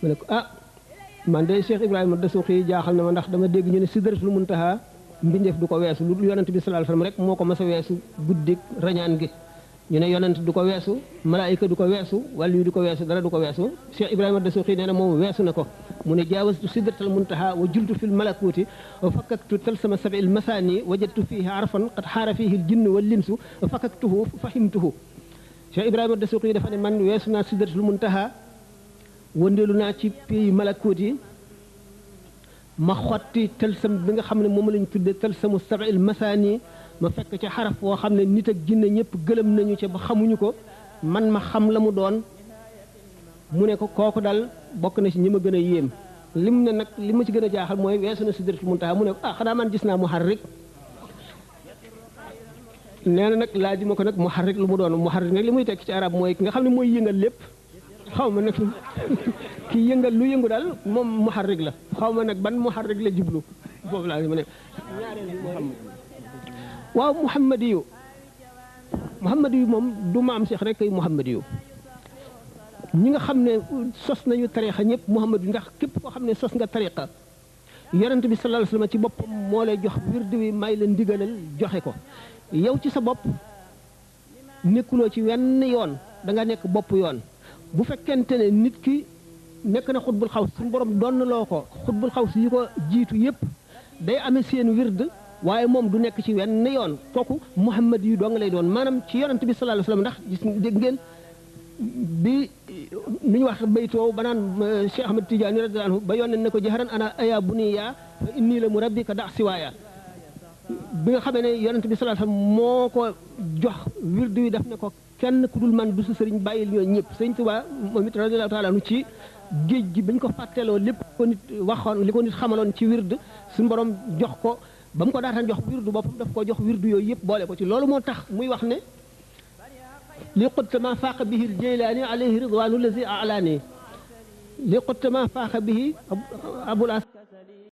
mu ne ko ah man de Cheikh Ibrahima Dasuuxi jaaxal na ma ndax dama dégg ñu ne Sidratul Muntaha mbindeef du ko weesu lu yonent bi sallallahu alayhi wasallam rek moo ko mas a weesu guddik rañaan gi ñu ne yonent du ko weesu malaayika du ko weesu wàllu yu du ko weesu dara du ko weesu Cheikh Ibrahima Dasuuxi nee na moom weesu na ko mu ne jaawastu Sidratul Muntaha wa jultu fil malakuuti wa fakkaktu talsama sabil masaani wajadtu fiihi arfan qad xaara fiihi ljinnu wal linsu wa fakkaktuhu fahimtuhu Cheikh Ibrahima Dasuuxi dafa ne man weesu naa Sidratul Muntaha wëndeelu naa ci pays malakuut yi ma xotti talsam bi nga xam ne moom lañ tudde talsamu sabil masaani ma fekk ci xaraf woo xam ne nit ak jinne ñëpp gëlëm nañu ca ba xamuñu ko man ma xam la mu doon mu ne ko kooku daal bokk na ci ñi ma gën a yéem lim ne nag li ma ci gën a jaaxal mooy weesu na Sidratul Muntaha mu ne ko ah xanaa man gis naa muharrik nee na nag laaj ma ko nag muharrik lu mu doon muharrik nag li muy tekk ci arab mooy ki nga xam ne mooy yëngal lépp xaw ma nag ki yëngal lu yëngu daal moom muharrik la xaw ma nag ban muharrik la jublu foofu laa ma ne waaw muhammadiyu moom du maam Cheikh rek kay muhammadiyu ñi nga xam ne sos nañu tariqa ñëpp muhammadiyu ndax képp koo xam ne sos nga tariqa yonent bi sallallahu alayhi wasallam ci boppam moo lay jox wirdu wi may la ndigalal joxe ko yow ci sa bopp nekkuloo ci wenn yoon da nga nekk bopp yoon bu fekkente ne nit ki nekk na xutbul xaws suñu borom doon loo ko xutbul xaws yi ko jiitu yëpp day amee seen wird waaye moom du nekk ci wenn yoon kooku muhammad yu doo nga lay doon maanaam ci yonent bi sallallahu alayhi wasallam ndax gis dégg ngeen bi nu ñu wax baytoo ba naan Cheikh Ahmad Tidiane radiyallahu anhu ba yónnee ne ko jaharan ana aya buniya fa inni la murabbika da siwaaya bi nga xamee ne yonent bi sallallahu alayhi wasallam moo ko jox wird wi def ne ko kenn ku dul man du sa sëriñ bàyyil ñoo ñëpp sëriñ Tuubaa moom it radiyallahu taala anhu ci géej gi bañ ko fàtteloo lépp ko nit waxoon li ko nit xamaloon ci wird suñu borom jox ko ba mu ko daataan jox wirdu boppam daf ko jox wirdu yooyu yëpp boole ko ci loolu moo tax muy wax ne li xuttama faaqa bihi Jeylaani alayhi ridwaanu lazi alaani li xuttama faaqa bihi abul